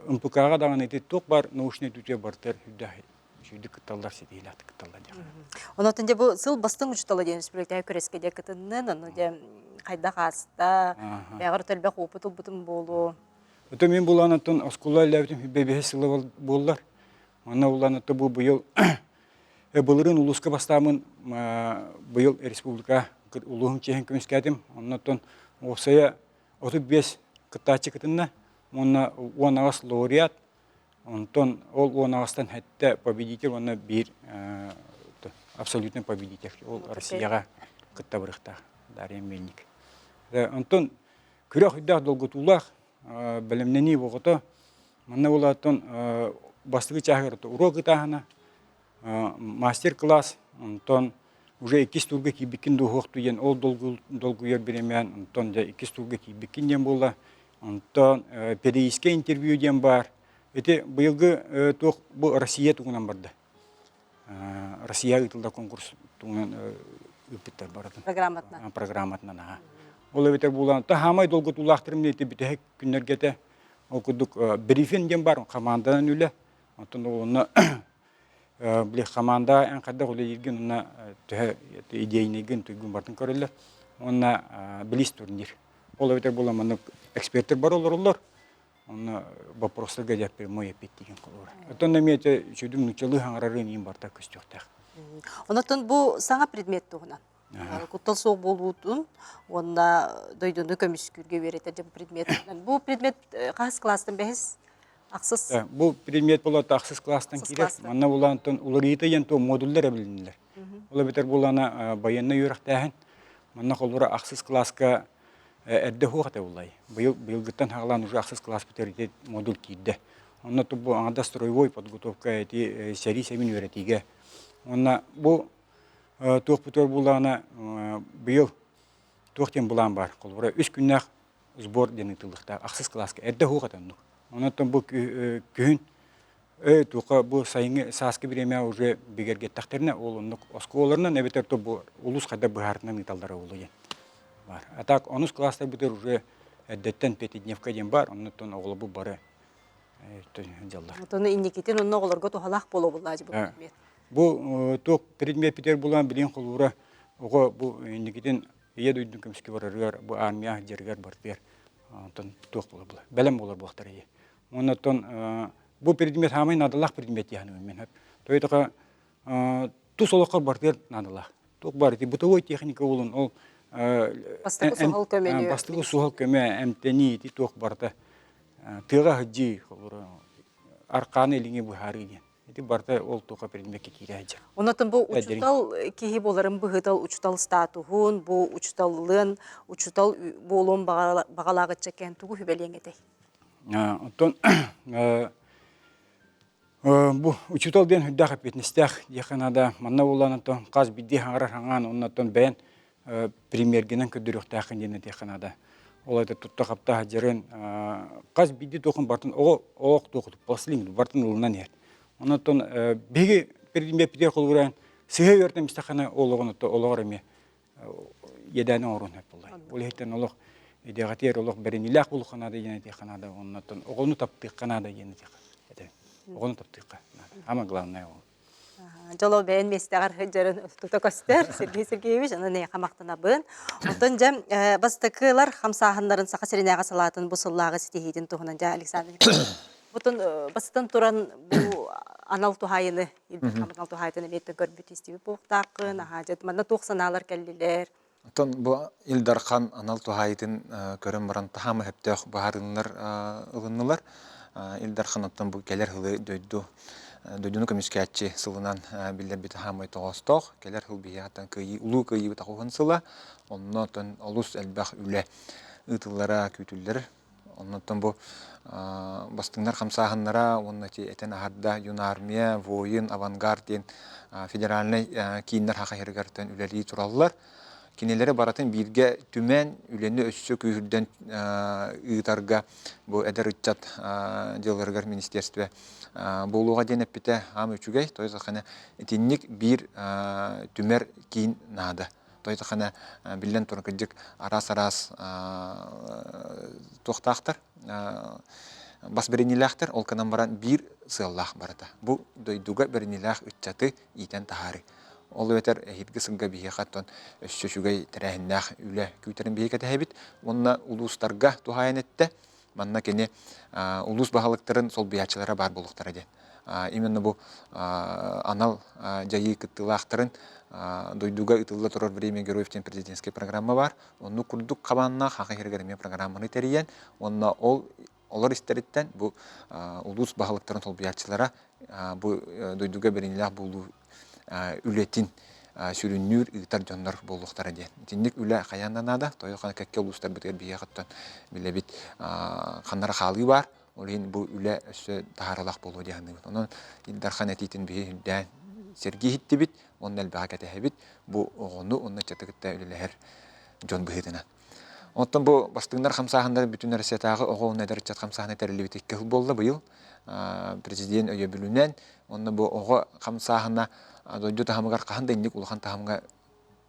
МПК-ҕа даҕаны ити туох баар научнай түтүө барытыгар үрдээх үчүгэйдик кытталлар, ситиһиилээхтик кытталлар диэх. Онотон дьэ бу сыл бастыҥ учуутала диэн республикаҕа күрэскэ дьэ кытыннын, ону дьэ хайдах ааста, бэҕэр элбэх опыт ылбытым буолуо. Ото мин булан оттон оскуола үлэлээбитим бэбиһэ сыла буоллар. Манна булан ото бу быйыл былырыын улууска бастаамын быйыл республика улууһум чиэһин көмүскээтим. Оннотон уопсайа 35 кыттааччы кытынна. Уонна 10 лауреат. Онтон ол 10 аҕыстан сэттэ победитель уонна биир абсолютный победитель. Ол Россияҕа кытта барыахтаах Дарья Мельник. Онтон күрэх үрдээх долгутуулаах бэлэмнэнии боҕото манна буолааттан бастакы чааһыгар уруок ытааһына мастер-класс онтон уже иккис турга киирбиккин дуоһуохту диэн ол долгуйар бириэмээн онтон дьэ иккис турга киирбиккин диэн буолла онтон педагогическое интервью диэн баар ити быйылгы туох бу Россия тугунан барда Россия ыытыллар конкурс тугунан ыыппыттар барытын программатынан программатынан аха ол эбэтэр буолан таһаамай долгутуулаахтарым диэти бүтэһик күннэргэтэ ол курдук брифинг диэн бар команданан үлэ оттон онно били хамаанда эн хайдах үлэлииргин уонна төһө идейнайгын туйгун бартын көрөллөр уонна близ турнир ол эбэтэр буолан маннык эксперттэр бар олороллор онно вопростарга дьэ прямой эппит деген холобура оттон эмиэ үчүгдүк нууччалыы хаҥарарын иин барта көстүөхтээх Онотон бу саҥа предмет туһунан куттал суох буолуутун уонна дойдуну көмүскүүргэ үөрэтэр дьэ бу предмет бу предмет хаһыс класстан бэһис Ахсыс. Бу предмет буолата ахсыс класстан киирэр. Манна булаантан уларыйыта диэн туох модуллар эбилиннилэр. Ол эбэтэр булана байыаннай үөрэхтээһин. Манна холобура ахсыс класска эрдэ суох этэ буллай. Быйыл быйылгыттан хаалаан уже ахсыс класс бүтэргэ модуль киирдэ. Онно бу аҥардас строевой подготовка эти сэрии сэбин үөрэтиигэ. Уонна бу туох бутуор булаана быйыл туох диэн былаан баар. Холобура үс күннээх сбор диэн ыытыллыахтаах ахсыс кылааска эрдэ уһуох этэ оннук онон бу күһүн туохха бу сайыҥҥы сааскы бириэмэ уже бигэргэттэхтэринэ ол оннук оскуолаларынан эбэтэр то бу улуус хайда быһаарытынан ыыталлара буолуо диэн баар а так онус класстарбытыгар уже эрдэттэн пятидневка диэн баар оннуттан оҕолорбут бары дьаллар Отону инникитин онно оҕолорго туһалаах буолуо буллаачы бу предмет. Бу туох предмет питер булан билин холуура оҕо бу инникитин Ийэ дойдун көмүскэ барарыгар, бу армия дьарыгар бартыгар онтон туох буолар була бэлэм буолар буолтар ийэ. Уонна оттон бу предмет хаамай наадалаах предмет диэхин мен Тойтока тус олоххор бартыгар наадалаах. Туох бар ити бытовой техника болун ол бастакы суһал көмөнү бастакы суһал көмө эмтэнии ити туох барыта тыаҕа сылдьыы аркааны илиҥи быһаарыы диэн. Ити барыта ол туха предмекке киирэ сылдьар. Онотон бу учутал киһи буоларын быһыытал учутал статуһун, бу учуталлыан, учутал буолуон баҕалааҕычча кээн тугу хүбэлиэҥ этэй? Оттон бу учутал диэн үрдээх эппиэтинэстээх диэххэ наада. Манна буолан оттон хас биирдии хаҥарар хаҥаан оннуттан бэйэн премьергинэн көрдөрүөхтээххин диэн этиэххэ наада. Ол это тутта-хапта сылдьарын хас биирдии туохун бартын оҕо оох туох пластилин бартын ылынан иһэр. Онон биһиги предмеппитигэр холобураан сыһа үөртэн истэххинэ олоҕун олоҕор эмиэ иэдээн оҥоруон сөп буолла. Ол иһиттэн олох идэҕэтиэр олох бэриниилээх буолуохха наада диэн этиэххэ наада. Оннуттан оҕону таптыахха наада диэн этиэххэ. Оҕону таптыахха наада. Самое главное ол. Дьоло бэйэн миэстэҕэр сылдьарын тута көстөр Сергей Сергеевич, онон эйиэхэ махтанабын. Онтон дьэ бастакылар хамсааһыннарын Саха сиринээҕи салаатын бу сыллааҕы ситиһиитин туһунан дьэ Александр Николаевич бутун бастатан туран бу анал туһаайыны анал туһаайытын эмиэттэн көрбүт истибит буолуохтааххын аһаа дьэ манна туох санаалар кэллилэр Оттон бу Ил Дархан анал туһаайытын көрөн баран таһаама сөптөөх быһаарыылар ылыннылар. Ил Дархан оттон бу кэлэр сылы дойду дойдуну көмүскээччи сылынан биллэрбит хаамай тоҕоостоох. Кэлэр сыл биһиэхэ кыайыы улуу кыайыыбыт аҕыһын сыла. Онно оттон олус элбэх үлэ ыытыллара күүтүллэр. Оннуттан бу бастыҥнар хамсааһыннара уонна ити этэн аһарда Юнармия, Воин, Авангард диэн федеральнай кииннэр хахайырыгартан үлэлии тураллар. Кинилэри барытын бииргэ түмэн, үлэни өссө күүһүрдэн ыытарга бу эдэр ыччат дьыаларыгар министерство буолуоҕа диэн эппитэ аам үчүгэй. То есть итинник биир түмэр киин наада. Тойтахана биллэн туран кырдьык араас-араас туохтаахтар бас бэриниилээхтэр ол гынан баран биир сыаллаах барыта. Бу дойдуга бэриниилээх ыччаты иитэн таһаарыы. Ол эбэтэр эһиилги сылга биһиэхэ оттон өссө үчүгэй тэрээһиннээх үлэ күүтэрин биһиги кэтэһэбит. Уонна улуустарга туһаайан эттэ. Манна кини улуус баһылыктарын солбуйааччылара баар буолуохтара диэн. Именно бу анал дьайыы кыттыылаахтарын дойдуга ыытылла турар Время героев диэн президентскэй программа баар. Оннук курдук хабааннаах Хаха иһигэр эмиэ программаны тэрийэн, уонна ол олор истэриттэн бу улуус баһылыктарын солбуйааччылара бу дойдуга бэриниилээх буолуу үлэтин сүрүннүүр ыытар дьоннор буолуохтара диэн. Итинник үлэ хайаан да наада. Тойо кэккэ улуустарбытыгар биһиэхэттэн билэбит ханнара хаалыы баар. Ол иһин бу үлэ өссө таһаарыылаах буолуо дии саныыбын. Онон Ил Дархан этиитин биһи үрдээн сэргии иһиттибит уонна элбэҕи кэтэһэбит. Бу оҕону уонна ыччаты кытта үлэлэһэр дьон быһыытынан. Оттон бу бастыҥнар хамсааһыннара бүтүн Россиятааҕы оҕо уонна эдэр ыччат хамсааһына тэриллибит икки сыл буолла быйыл. Президент өйөбүлүнэн уонна бу оҕо хамсааһына дойду таһымыгар хаһан да инник улахан таһымҥа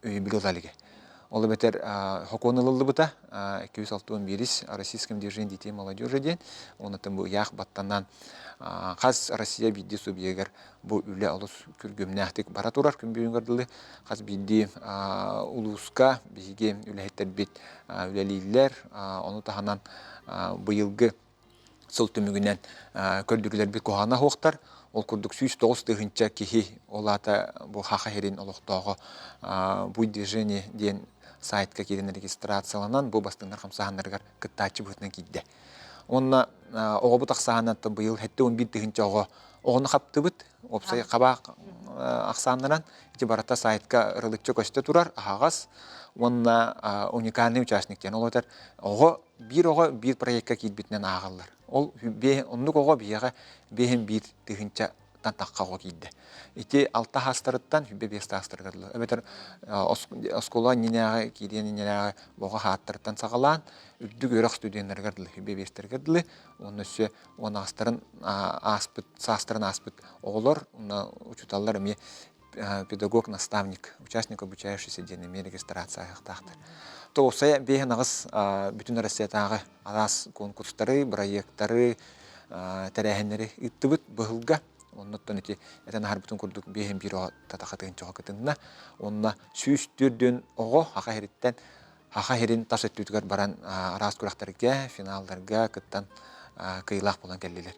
өйөбүл ыла илигэ. Ол эбэтэр сокуон ылыллыбыта 261 Российском движении детей и молодежи диэн, оннуттан бу ыйаах баттанан хас Россия биирдии субъегар бу үлэ олус күргүөмнээхтик бара турар күн бүгүнгэр дылы хас биирдии улууска биһиги үлэһиттэрбит үлэлииллэр ону таһынан быйылгы сыл түмүгүнэн көрдөрүүлэрбит куһаҕана суохтар. Ол курдук 109 тыһыынча киһи, ол аата бу Хаха сирин олохтооҕо Буй движение диэн сайтка киирэн регистрацияланан бу бастыҥнар хамсааһыннарыгар кыттааччы быһыытынан киирдэ. Уонна оҕобут ахсаанаттан быйыл 71 тыһыынча оҕо оҕону хаптыбыт, уопсай хабаах ахсааннаран ити барыта сайтка ырылыччы көстө турар, аһаҕас уонна уникальный участник диэн. Ол этэр оҕо биир оҕо биир проекка киирбитинэн ааҕаллар. Ол оннук оҕо биһиэхэ биэһин биир тыһыынчаттан тахха оҕо киирдэ. Ити алта хаастарыттан сүбэ биэс таастарыгар дылы. Эбэтэр оскуола иннинээҕи киириэн иннинээҕи оҕо хааттарыттан саҕалаан үрдүк үөрэх студеннарыгар дылы сүбэ биэстэригэр дылы уонна өссө уон аастарын ааспыт саастарын ааспыт оҕолор уонна учууталлар эмиэ педагог-наставник, участник обучающийся диэн эмиэ регистрация ааһыахтаахтар. Тоҕусайа биэһин аҕыс бүтүн Россиятааҕы араас конкурстары, бырайыактары, тэрээһиннэри ыыттыбыт быһылга. Оннуттан ити этэн аһарбытын курдук биэһин биир оҕо татахатын чоҕо кытынна. Онно 104 оҕо Хаха сириттэн Хаха сирин тас өттүтүгэр баран араас күрэхтэргэ, финалларга кыттан кыайыылаах буолан кэллилэр.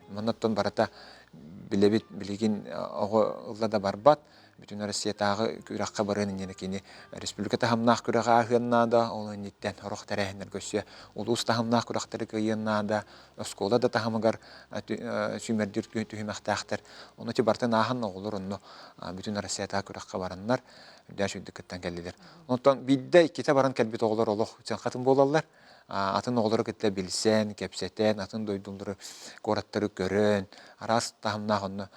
Маннаттан барыта билэбит билигин оҕо ылла да барбат. Бүтүн Россиятааҕы күрэххэ барыан иннинэ кини республика таһымнаах күрэҕи ааһыан наада, ол инниттэн сорох тэрээһиннэргэ өссө улуус таһымнаах күрэхтэри кыайыан наада, оскуола да таһымыгар сүүмэрдиир түһүмэхтээхтэр. Ону ити барытын ааһан оҕолор онно бүтүн Россиятааҕы күрэххэ бараннар үрдээх үрдүк кыттан кэллилэр. Онтон биирдэ иккитэ баран кэлбит оҕолор олох чаҥхатын буолаллар. Атын оҕолору кытта билсэн, кэпсэтэн, атын дойдулары, куораттары көрөн, араас таһымнаах онно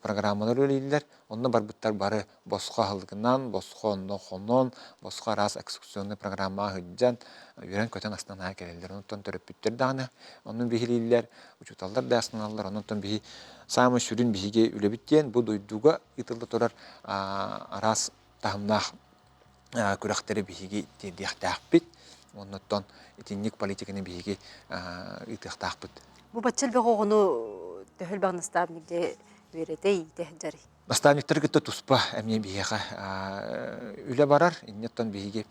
программалар үлэлииллэр. Онно барбыттар бары босхо аһылыгынан, босхо онно хонон, босхо араас экскурсионнай программаҕа сылдьан, үөрэн-көтөн астына кэлэллэр. Онтон төрөппүттэр даҕаны онно биһирииллэр, учууталлар да астыналлар. Онон биһи саамай сүрүн биһиги үлэбит диэн бу дойдуга ыытылла турар араас таһымнаах күрэхтэри биһиги тиэрдиэхтээхпит. Оннуттан итинник политиканы биһиги ыытыахтаахпыт. Бу бачча элбэх оҕону төһө элбэх наставник дьэ үөрэтэ, иитэ сылдьарый? Наставниктары кытта туспа эмиэ биһиэхэ үлэ барар. Инньэттэн биһиги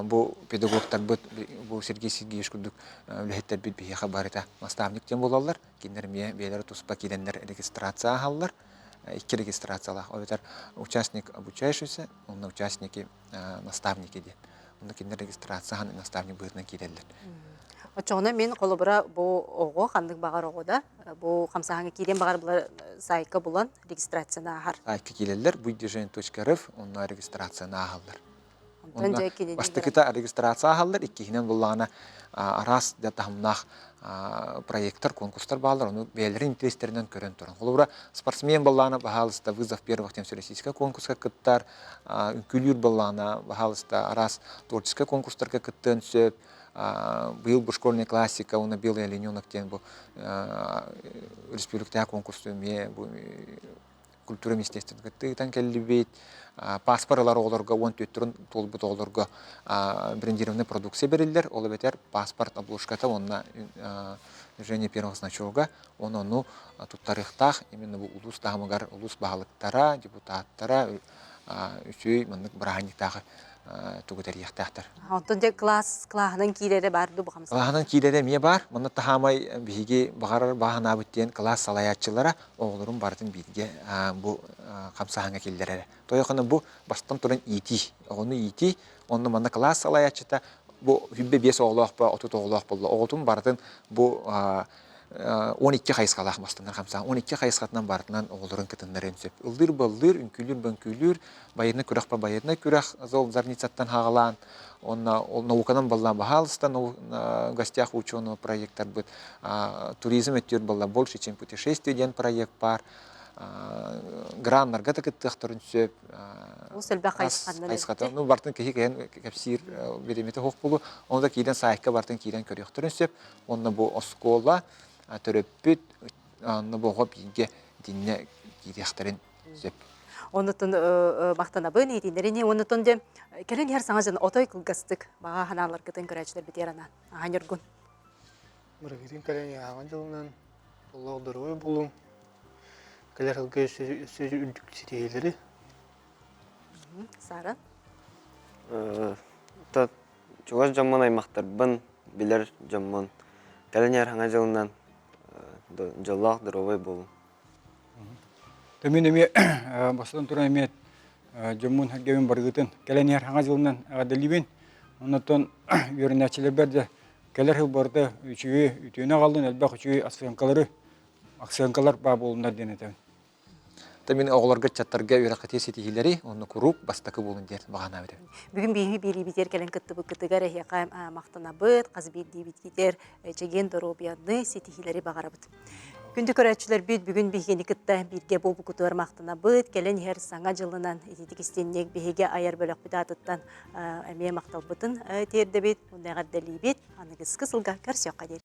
бу педагогтарбыт, бу Сергей Сергеевич курдук үлэһиттэрбит биһиэхэ барыта наставник диэн буолаллар. Кинилэр эмиэ бэйэлэрэ туспа киирэннэр регистрация ааһаллар. Икки регистрациялаах. Ол эбэтэр участник обучающийся, уонна участники наставники диэн. Онно кинилэр регистрация аһан наставник быһыытынан киирэллэр. Оччоҕуна мин холобура бу оҕо ханнык баҕар оҕо да бу хамсааһыҥҥа киириэн баҕар булар сайтка булан регистрацияны ааһар. Сайтка киирэллэр будьдвижение.рф онно регистрацияны ааһаллар. Бастакыта регистрация ааһаллар, иккиһинэн буллаҕына араас да таһымнаах проекттар, конкурстар бааллар, ону бэйэлэрин интэриэстэринэн көрөн туран. Холобура, спортсмен буоллаҕына, баһаалыста, вызов первых тем всероссийскай конкурска кыттар, үҥкүүлүүр буоллаҕына, баһаалыста, араас творческай конкурстарга кыттыан сөп. Быйыл бу школьная классика уонна белый олененок диэн бу республикатааҕы конкурс эмиэ бу культура министерствотын кытта ыытан кэллибит. Паспор ылар оҕолорго 14 туолбут оҕолорго брендированный продукция бэриллэр. Ол эбэтэр паспорт обложката уонна движение первого значога. Оны ону туттарыахтаах именно бу улуус таһымыгар улуус баһылыктара, депутаттара үчүгэй маннык бырааһынньыктааҕы тугу тэрийиэхтээхтэр. Онтон дьэ класс кылааһынан киирэрэ баар дуу бу Кылааһынан киирэрэ эмиэ баар. Манна таһаамай биһиги баҕарар бааһынаабыт диэн кылаас салайааччылара оҕолорун барытын бииргэ бу хамсааһыҥҥа киллэрэрэ. Тойохоно бу бастан туран иитии, оҕону иитии, онно манна кылаас салайааччыта бу 25 оҕолоох ба 30 оҕолоох буолла. Оҕотун барытын бу 12 хайысхалаах бастанар хамсааһын. 12 хайысхатынан барытынан оҕолорун кытыннарыан сөп. Ыллыыр-баллыыр, үҥкүүлүүр-бөҥкүүлүүр, байыаннай күрэх па байыаннай күрэх зол зарницаттан хаҕалаан, онно ол науканан баллаан баһаалыста в гостях ученого проекттарбыт туризм өттүгэр балла больше чем путешествие диэн проект баар граннарга да кыттыахтарын сөп. Олус элбэх хайысханан хайысхата. Ну, бартын киһи кэһэн кэпсиир бириэмэтэ суох буолуо. Оны да киирэн саайтка бартын киирэн көрүөхтөрүн сөп. Онно бу оскуола төрөппүт онно бу оҕо бииргэ итиннэ киириэхтэрин сөп. Оннутун махтанабын иитиннэрини оннутун де кэлин иһэр саҥа дьон отой кылгастык баҕа ханааларгытын көрөөччүлэрбитигэр анаан ахан Ньургун. Бырагытын кэлэн ааҕан дьылынан олох доруобай буолуҥ. Кэлэр сылга өссө үрдүк ситиһиилэри. Сара. Чугас дьоммун аймахтарбын, билэр дьоммун кэлин иһэр Саҥа дьылынан дьоллоох доруобай буолуҥ. Мин эмиэ бастатан туран эмиэ дьоммун сэргэбин барыгытын кэлэн иһэр Саҥа дьылынан эҕэрдэлиибин. Оннуттан үөрэнээччилэрбэр дьэ кэлэр сыл барыта үчүгэй үтүөнү аҕаллын, элбэх үчүгэй оценкалары, оценкалар баа буолуннар диэн этэбин. Та мин оҕолорго ыччаттарга үөрэххитигэр ситиһиилэри уонна куруук бастакы буолун диэн баҕанаабыт эбит. Бүгүн биһиги биэриибитигэр кэлэн кыттыбыккытыгар эһиэхэ махтанабыт, хас биирдиибитигэр чэгиэн доруобуйаны, ситиһиилэри баҕарабыт. Күндү көрөөччүлэрбит бүгүн биһигини кытта бииргэ буолбуккутугар махтанабыт. Кэлэн иһэр саҥа дьылынан ититик истинник биһиги айар бөлөхпүт аатыттан эмиэ махталбытын тиэрдэбит, уонна эҕэрдэлиибит. Аныгыскы сылга көрсүөххэ диэри.